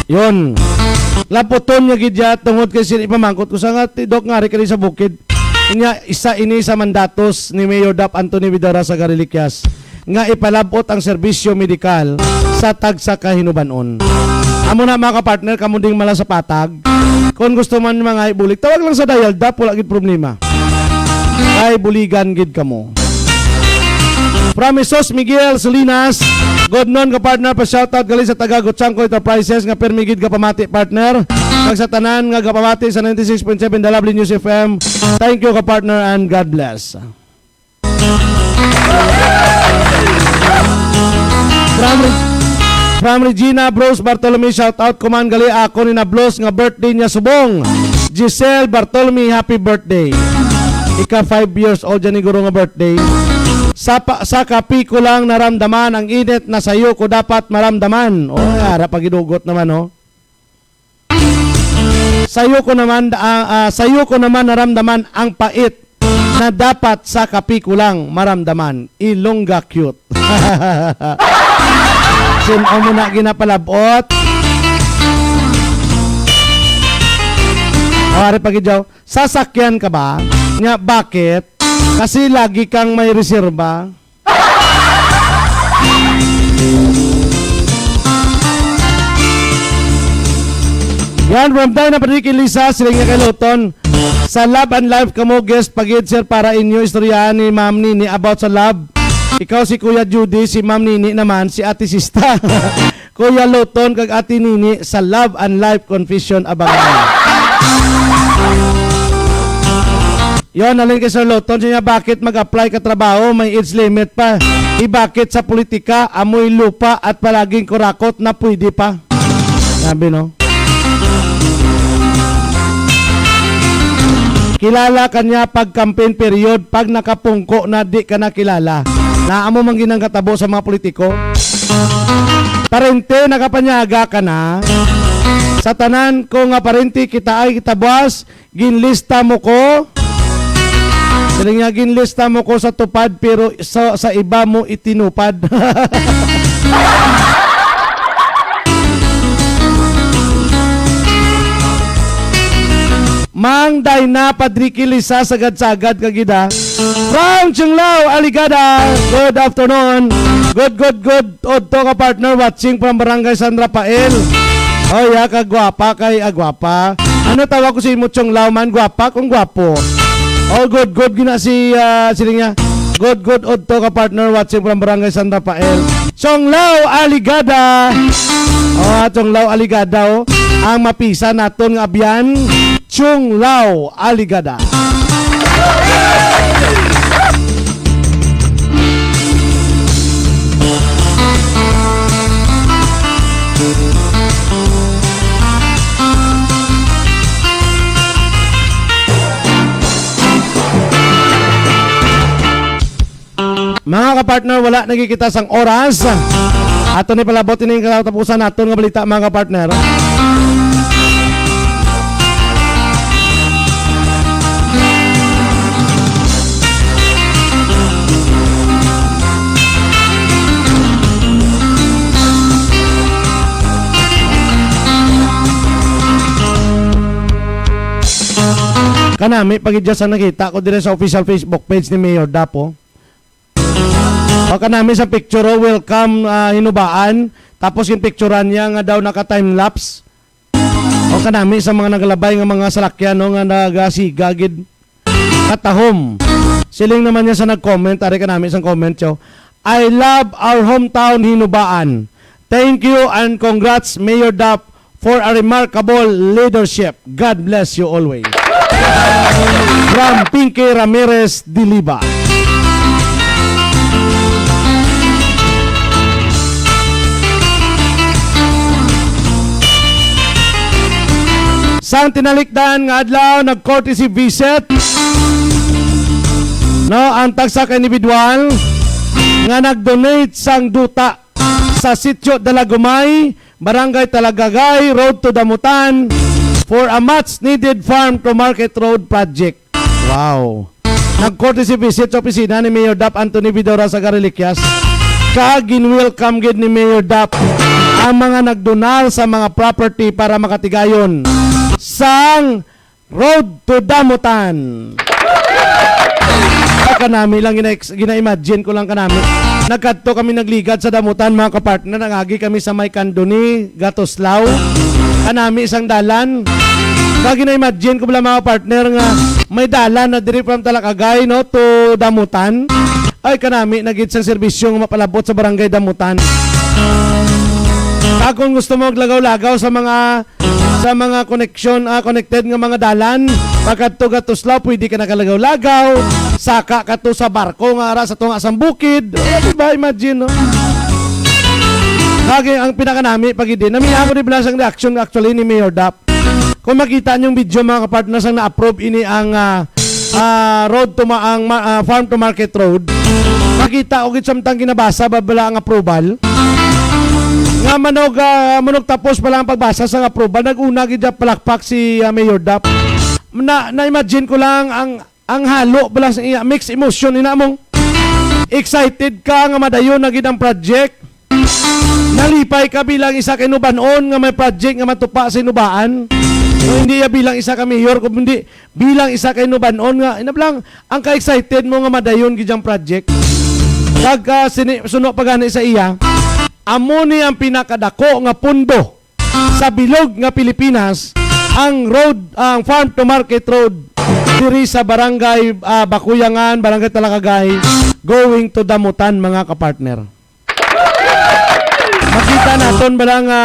Yon. Laputon nga gid ya tungod kay sini pamangkot ko sa nga, "Ti, Doc, ngari kani sa bukid." Nya, isa ini sa mandatos ni Mayor Dap Anthony Vidara sa Gariliquias nga ipalabot ang serbisyo medikal sa tagsa ka Hinubanon. Amo na, mga kapartner, kamo ding malasapatag. Kung gusto man mga ibulig, tawag lang sa dial, Dap, wala gid problema. Kay buligan gid kamo. From Jesus Miguel Solinas, good noon, ka partner, pa shoutout gali sa taga Gutsanco Enterprises nga permi gid gapamati, partner. Kag sa tanan nga gapamati sa ninety-six point seven The Lovely News F M. Thank you, ka partner, and God bless. From, Re-, from Regina Bros Bartolome, shout out ko man gali ako ni Nablos nga birthday niya subong. Giselle Bartolome, happy birthday. Ika five years old dyan ni guro nga birthday. Sa, pa, sa kapi ko lang naramdaman ang init na sayo ko dapat maramdaman. Oh, ara pa gidugot naman, oh. Sayo ko naman, ah, ah, sayo ko naman naramdaman ang pait na dapat sa kapi ko lang maramdaman. Ilongga cute. Sin-o mo na ginapalabot? O, ari pa gid, Joe. Sasakyan ka ba? Nya, bakit? Kasi lagi kang may reserba. Yan, from Dina Padrique Lisa, siling niya kay Luton. Sa Love and Life kamo, guest pa gid, sir, para inyo istoryahan ni Ma'am Nini about sa love. Ikaw si Kuya Judy, si Ma'am Nini naman, si Ate Sista. Kuya Luton kag Ate Nini sa Love and Life Confession, abangan. Yon, halin kay Sir Luton, siya, bakit mag-apply ka trabaho? May age limit pa. Ibakit sa politika, amoy lupa at palaging kurakot na pwede pa. Sabi, no? Kilala ka niya pag campaign period, pag nakapungko na, di ka na kilala. Naa mo man ginang katabo sa mga politiko. Parente, nakapanyaga ka na. Sa tanan ko nga parente, kita ay kitabuas, ginlista mo ko. Siling niya, ginlista mo ko sa tupad, pero sa, sa iba mo itinupad. Mang Dayna Padriki Lisa, sagad-sagad ka gid, ha. From Chunglao, Aligada, good afternoon. Good, good, good. Udto ka, partner, watching from Barangay San Rafael. Oh, ya, kagwapa kay, ah, gwapa. Ano tawag ko sa imo, Chunglao man? Gwapa kung gwapo. Oh, good, good gina si, ah, sino niya? Good, good, udto ka, partner, watching from Barangay San Rafael. Chunglao Aligada. Oh, Chunglao Aligada, oh. Ang mapisa naton nga abyan, Chunglao Aligada. Mga kapartner, wala na gid kita sang oras. Ato ni palabot ining katapusan naton nga balita, mga kapartner. Kanami pa gid sa nakita ko dire sa official Facebook page ni Mayor Dapo. O kanami sa picture, oh, welcome, ah, Hinubaan. Tapos yung picturean niya nga daw naka time lapse. O kanami sa mga nagalabay nga mga salakyan, no, nga nagasiga gid. Katahom. Siling naman niya sa nag-comment, ari kanami sa comment, yo. "I love our hometown, Hinubaan. Thank you and congrats, Mayor Dap, for a remarkable leadership. God bless you always." From Pinky Ramirez Diliba. Sang tinalikdan nga adlaw, nag-courtesy visit, no, ang tagsa ka individual nga nag-donate sang duta sa Sitio Dalagumay, Barangay Talagagay, Road to Damutan, for a much needed farm to market road project. Wow. Nag-courtesy visit sa opisina ni Mayor Dap Anthony Vidora sa Gariliquias. Kag gin-welcome gid ni Mayor Dap ang mga nagdonar sa mga property para makatigayon sang Road to Damutan. Ay, kanami lang, gina-, gina-imagine ko lang kanami. Nagkadto kami nagligad sa Damutan, mga kapartner, nangagi kami sa may Candoni, Gatuslaw. Kanami isang dalan. Kag gina-imagine ko lang, mga partner, nga may dalan na diri from Talakagay, no, to Damutan. Ay, kanami na gid sang serbisyo nga mapalabot sa Barangay Damutan. Kag kung gusto mo maglagaw-lagaw sa mga, sa mga connection, ah, connected nga mga dalan, pagkadto Gatuslaw, pwede ka nakalagaw-lagaw, saka ka to sa barko nga ara sa tunga sang bukid. Eh, di ba? Imagine, no? Kag ang pinakanami pa gid, nami ako di ba sang reaction actually ni Mayor Dap. Kung makita niyo ang video, mga kapartner, sang na-approve ini ang, ah, ah, road to ma-, ang ma-, ah, farm to market road, makita ko gid samtang ginabasa ba bala ang approval. Nga manog, ah, manog tapos pa lang ang pagbasa sang approval, nag-una gid siya palakpak si, ah, Mayor Dap. Na, na-imagine ko lang ang, ang halo bala sa iya, mixed emotion, ina mong excited ka nga madayon na gid ang project. Nalipay ka bilang isa ka Hinubanon nga may project nga matupa sa Hinubaan. So, hindi ya bilang isa ka mayor, kundi bilang isa ka Hinubanon nga, inablang, ang ka-excited mo nga madayon gid ang project. Kag, ah, sini-, suno pa gani sa iya, amo ni ang pinakadako nga pundo sa bilog nga Pilipinas, ang road, ang farm to market road diri sa barangay, ah, Bakuyangan, barangay Talakagay, going to Damutan, mga kapartner. Makita naton bala nga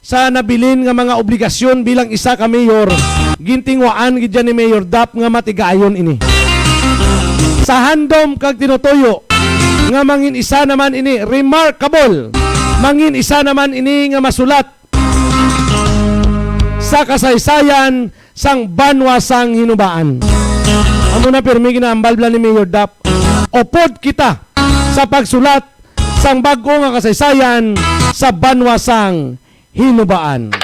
sa nabilin nga mga obligasyon bilang isa ka mayor, gintinguhaan gid yan ni Mayor Dap nga matigayon ini. Sa handom kag tinutuyo nga mangin isa naman ini, remarkable, mangin isa naman ini nga masulat sa kasaysayan sang banwa sang Hinubaan. Amo na pirmi ginahambal bala ni Mayor Dap. Upod kita sa pagsulat sang bag-o nga kasaysayan sa banwa sang Hinubaan.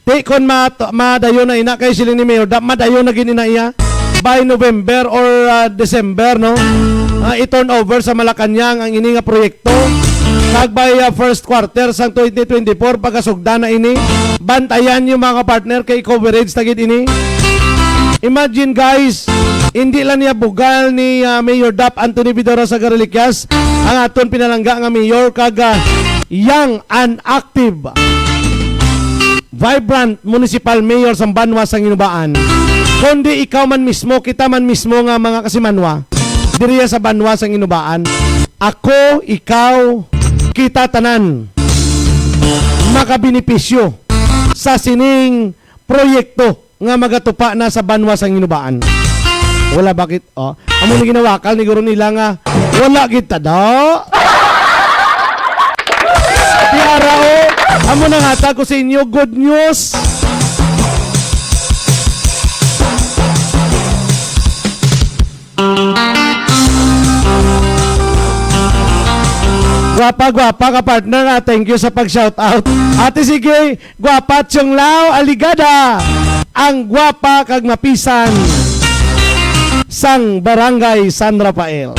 Di kon ma-, madayon na ina kay siling ni Mayor Dap, madayon na gid ina iya. By November or, ah, December, no? Ah, i-turn over sa Malacañang ang ini nga proyekto. Kag by, ah, first quarter sang twenty twenty-four, pagkasugda na ini. Bantayan niyo, mga partner, kay coverage ta gid ini. Imagine, guys, hindi lang niya bugal ni, ah, Mayor Dap Anthony Vidora sa Gariliquias, ang aton pinalangga nga mayor kag, ah, young and active, vibrant municipal mayor sang banwa sang Hinubaan, kundi ikaw man mismo, kita man mismo nga mga kasimanwa diriya sa banwa sang Hinubaan. Ako, ikaw, kita tanan makabenepisyo sa sining proyekto nga magatupa na sa banwa sang Hinubaan. Wala bakit, oh. Amo ni ginawakal ni guro nila nga wala gid ta daw. Tiara, oh. Amo nang hatag ko sa inyo, good news. Gwapa, gwapa ka, partner, ah. Thank you sa pag-shout out. Ate, sige, gwapa, Chong Lau Aligada, ang gwapa kag mapisan sang Barangay San Rafael.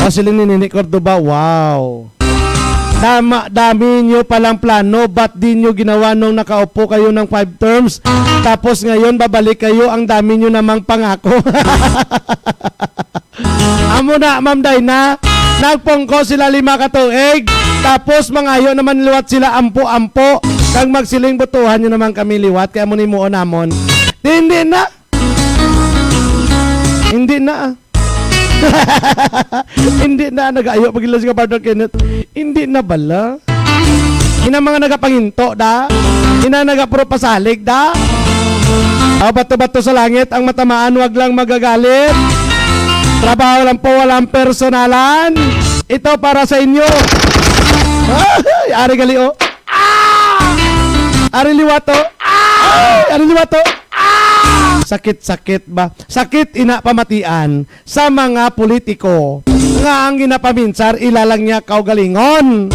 O, sila ni Nini Cordoba, wow. Dama, dami nyo palang plano, ba't di nyo ginawa nung nakaupo kayo ng five terms? Tapos ngayon, babalik kayo, ang dami nyo namang pangako. Amo na, Ma'am Dayna, nagpungko sila lima ka tuig, tapos mangayo naman liwat sila ampo-ampo, kag magsiling, "Botohan nyo naman kami liwat, kay amo ni muon namon." Di, hindi na. Hindi na, ah. Hindi na, nag-ayo pa gila si Kapartner Kenneth. Hindi na bala. Ina mga nagapanginto, da? Ina nagapuro pasalig, da? Aw, bato-bato sa langit ang matamaan, wag lang magagalit. Trabaho lang po, walang personalan. Ito para sa inyo. Ay, ari gali, oh. Ah! Ari liwat, oh. Ay, ari liwat, oh. Sakit-sakit ba? Sakit ina pamatian sa mga politiko nga ang ginapaminsar ila lang niya kaugalingon.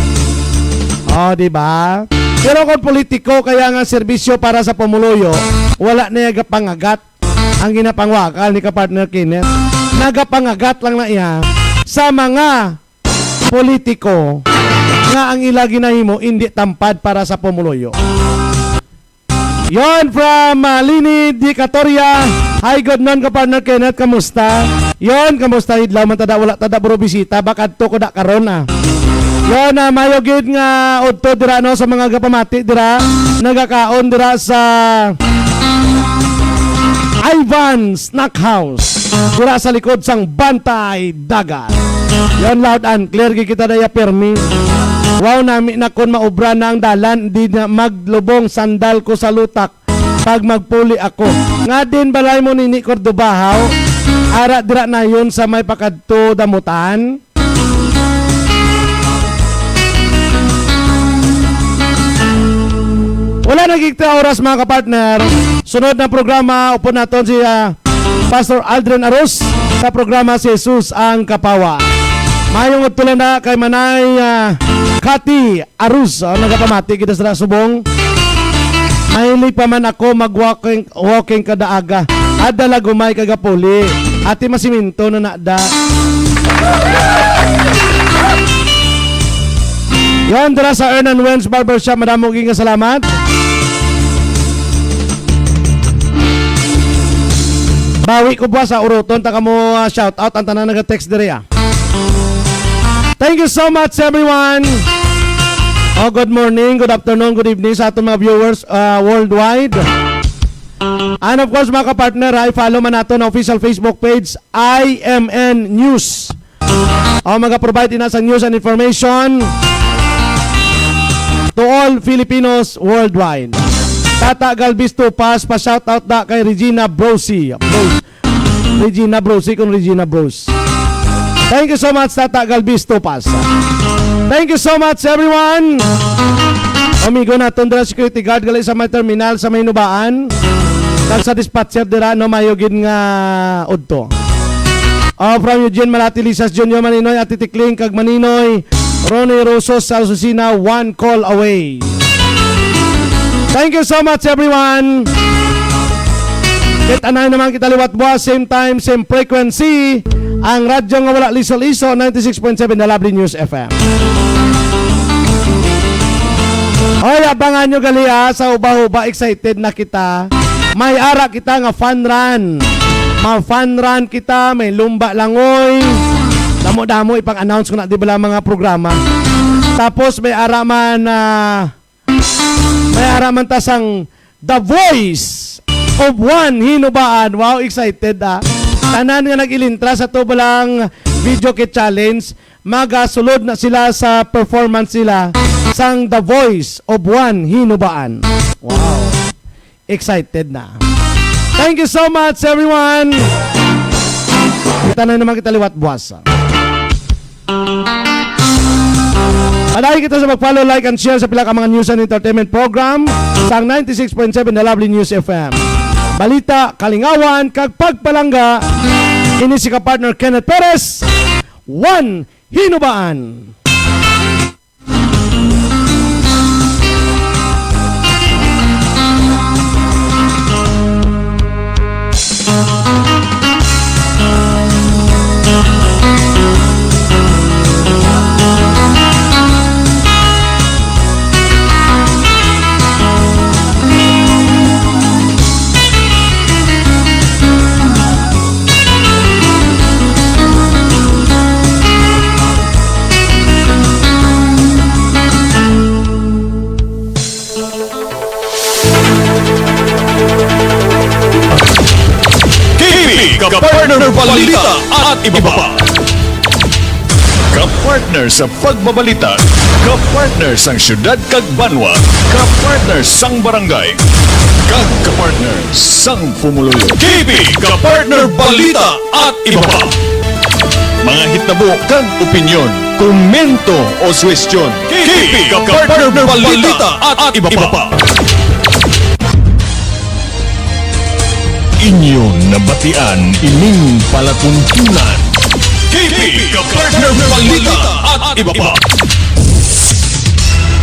Oh, di ba? Pero kung politiko kaya nga serbisyo para sa pumuluyo, wala na iya gapangagat. Ang ginapangwakal ni ka-partner Kenneth, nagapangagat lang na iya sa mga politiko nga ang ila ginahimo indi tampad para sa pumuluyo. Yon from, ah, Lini Di Catoria. Hi, good noon ka-partner Kenneth. Kamusta? Yon, kamusta? Idlaw man tada, wala tada buro bisita. Bakadto ko da karon, ah. Yon, ah, mayo gid nga udto dira, no, sa mga gapamati dira. Nagakaon dira sa Ivan Snack House. Dira sa likod sang Bantay Dagat. Yon, loud and clear gid kita daya, permi. Wow, nami na kon maubra na ang dalan, di na maglubong sandal ko sa lutak pag magpuli ako. Nga din balay mo nini Cordobahaw? Ara dira na yon sa may pakadto damutan. Wala na gid ta oras, mga kapartner. Sunod na programa, upod naton si, ah, Pastor Aldrin Arus sa programa Si Jesus ang Kapawa. Mayong udto lang na kay Manay, ah, Cathy Arus, ah, nagapamati kita sa subong. Mahilig pa man ako mag-walking, walking kada aga. Ada lagumay kagapuli. Ati masiminto na nada. Yan, dira sa Earn and Wins Barbershop, madamo gid nga salamat. Bawi ko buwas sa uruton, ta kamo, ah, shout out ang tanan naga-text diri, ah. Thank you so much, everyone. Oh, good morning, good afternoon, good evening sa aton mga viewers, ah, worldwide. And of course, mga kapartner, ha, i-follow man nato ang official Facebook page, I M N News. O, maga-provide ina sa news and information to all Filipinos worldwide. Tata Galvis Tupas, pa-shoutout da kay Regina Brosi. Bros-, Regina Brosi kung Regina Bros. Thank you so much, Tata Galvis Tupas. Thank you so much, everyone. Amigo naton dira, security guard, gali sa may terminal sa may Hinubaan. Kag sa dispatcher dira, no, mayo gid nga udto. Oh, from Eugene Malati, Lisas Junior, Maninoy, Ate Tikling, kag Maninoy, Ronnie Rosos sa Asusina, one call away. Thank you so much, everyone. Kita na naman kita liwat buwas, same time, same frequency. Ang radyo nga wala liso-liso, ninety-six point seven The Lovely News F M. Hoy, abangan nyo gali, ah, sa Huba-Huba, excited na kita. May ara kita nga fun run. Ma-fun run kita, may lumba langoy. Damo-damo ipang-announce ko na, di ba lang, mga programa. Tapos may ara man, ah, may ara man ta sang The Voice of One Hinubaan. Wow, excited, ah. Tanan nga nag-ilintra sa tubalang video kit challenge, magasulod na sila sa performance nila sang The Voice of One Hinubaan. Wow. Excited na. Thank you so much, everyone. Kita na naman kita liwat buwas. Padayon kita sa mag-follow, like, and share sa pila ka mga news and entertainment program sang ninety-six point seven The Lovely News F M. Balita, kalingawan, kag pagpalangga. Ini si ka-partner Kenneth Perez, One Hinubaan. K P, Kapartner Balita at iba pa. Kapartner sa pagbabalita, kapartner sang syudad kag banwa, kapartner sang barangay, kag kapartner sang pumuluyo. K P, Kapartner Balita at iba pa. Mga hitabo kag opinyon, komento o suwestyon. K P, Kapartner Balita at iba pa. Inyo nabatian ining palatuntunan. K P ka partner, balita at iba pa.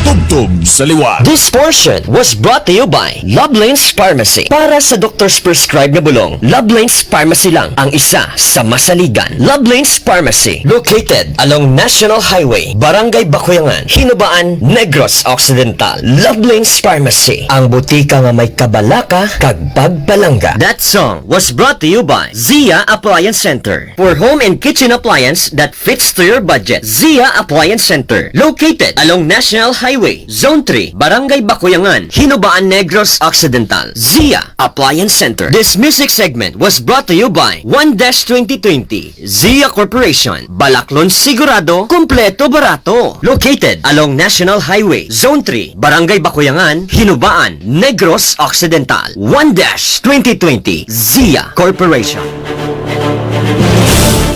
Tubtob sa liwat. This portion was brought to you by Love Lanes Pharmacy. Para sa doktor's prescribe nga bulong, Love Lanes Pharmacy lang ang isa sa masaligan. Love Lanes Pharmacy, located along National Highway, Barangay Bakuyangan, Hinubaan, Negros Occidental. Love Lanes Pharmacy, ang butika nga may kabalaka kag pagpalangga. That song was brought to you by Zia Appliance Center. For home and kitchen appliance that fits to your budget, Zia Appliance Center, located along National Highway, Zone three, Barangay Bakuyangan, Hinubaan, Negros Occidental. Zia Appliance Center. This music segment was brought to you by One Dash twenty twenty, Zia Corporation, Balaklon Sigurado, Kompleto Barato. Located along National Highway, Zone three, Barangay Bakuyangan, Hinubaan, Negros Occidental. One Dash twenty twenty, Zia Corporation.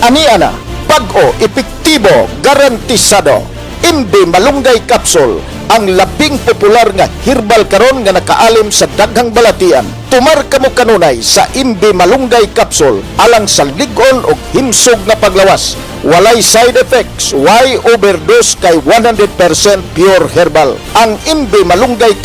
Ania na, bag-o, epektibo, garantisado. Imbi Malunggay Capsule, ang labing popular nga herbal karon nga nakaalim sa daghang balatian. Tumar kamo kanunay sa Imbi Malunggay Capsule alang sa lig-on ug himsog nga panglawas. Walay side effects, way overdose kay one hundred percent pure herbal. Ang Imbi Malunggay Capsule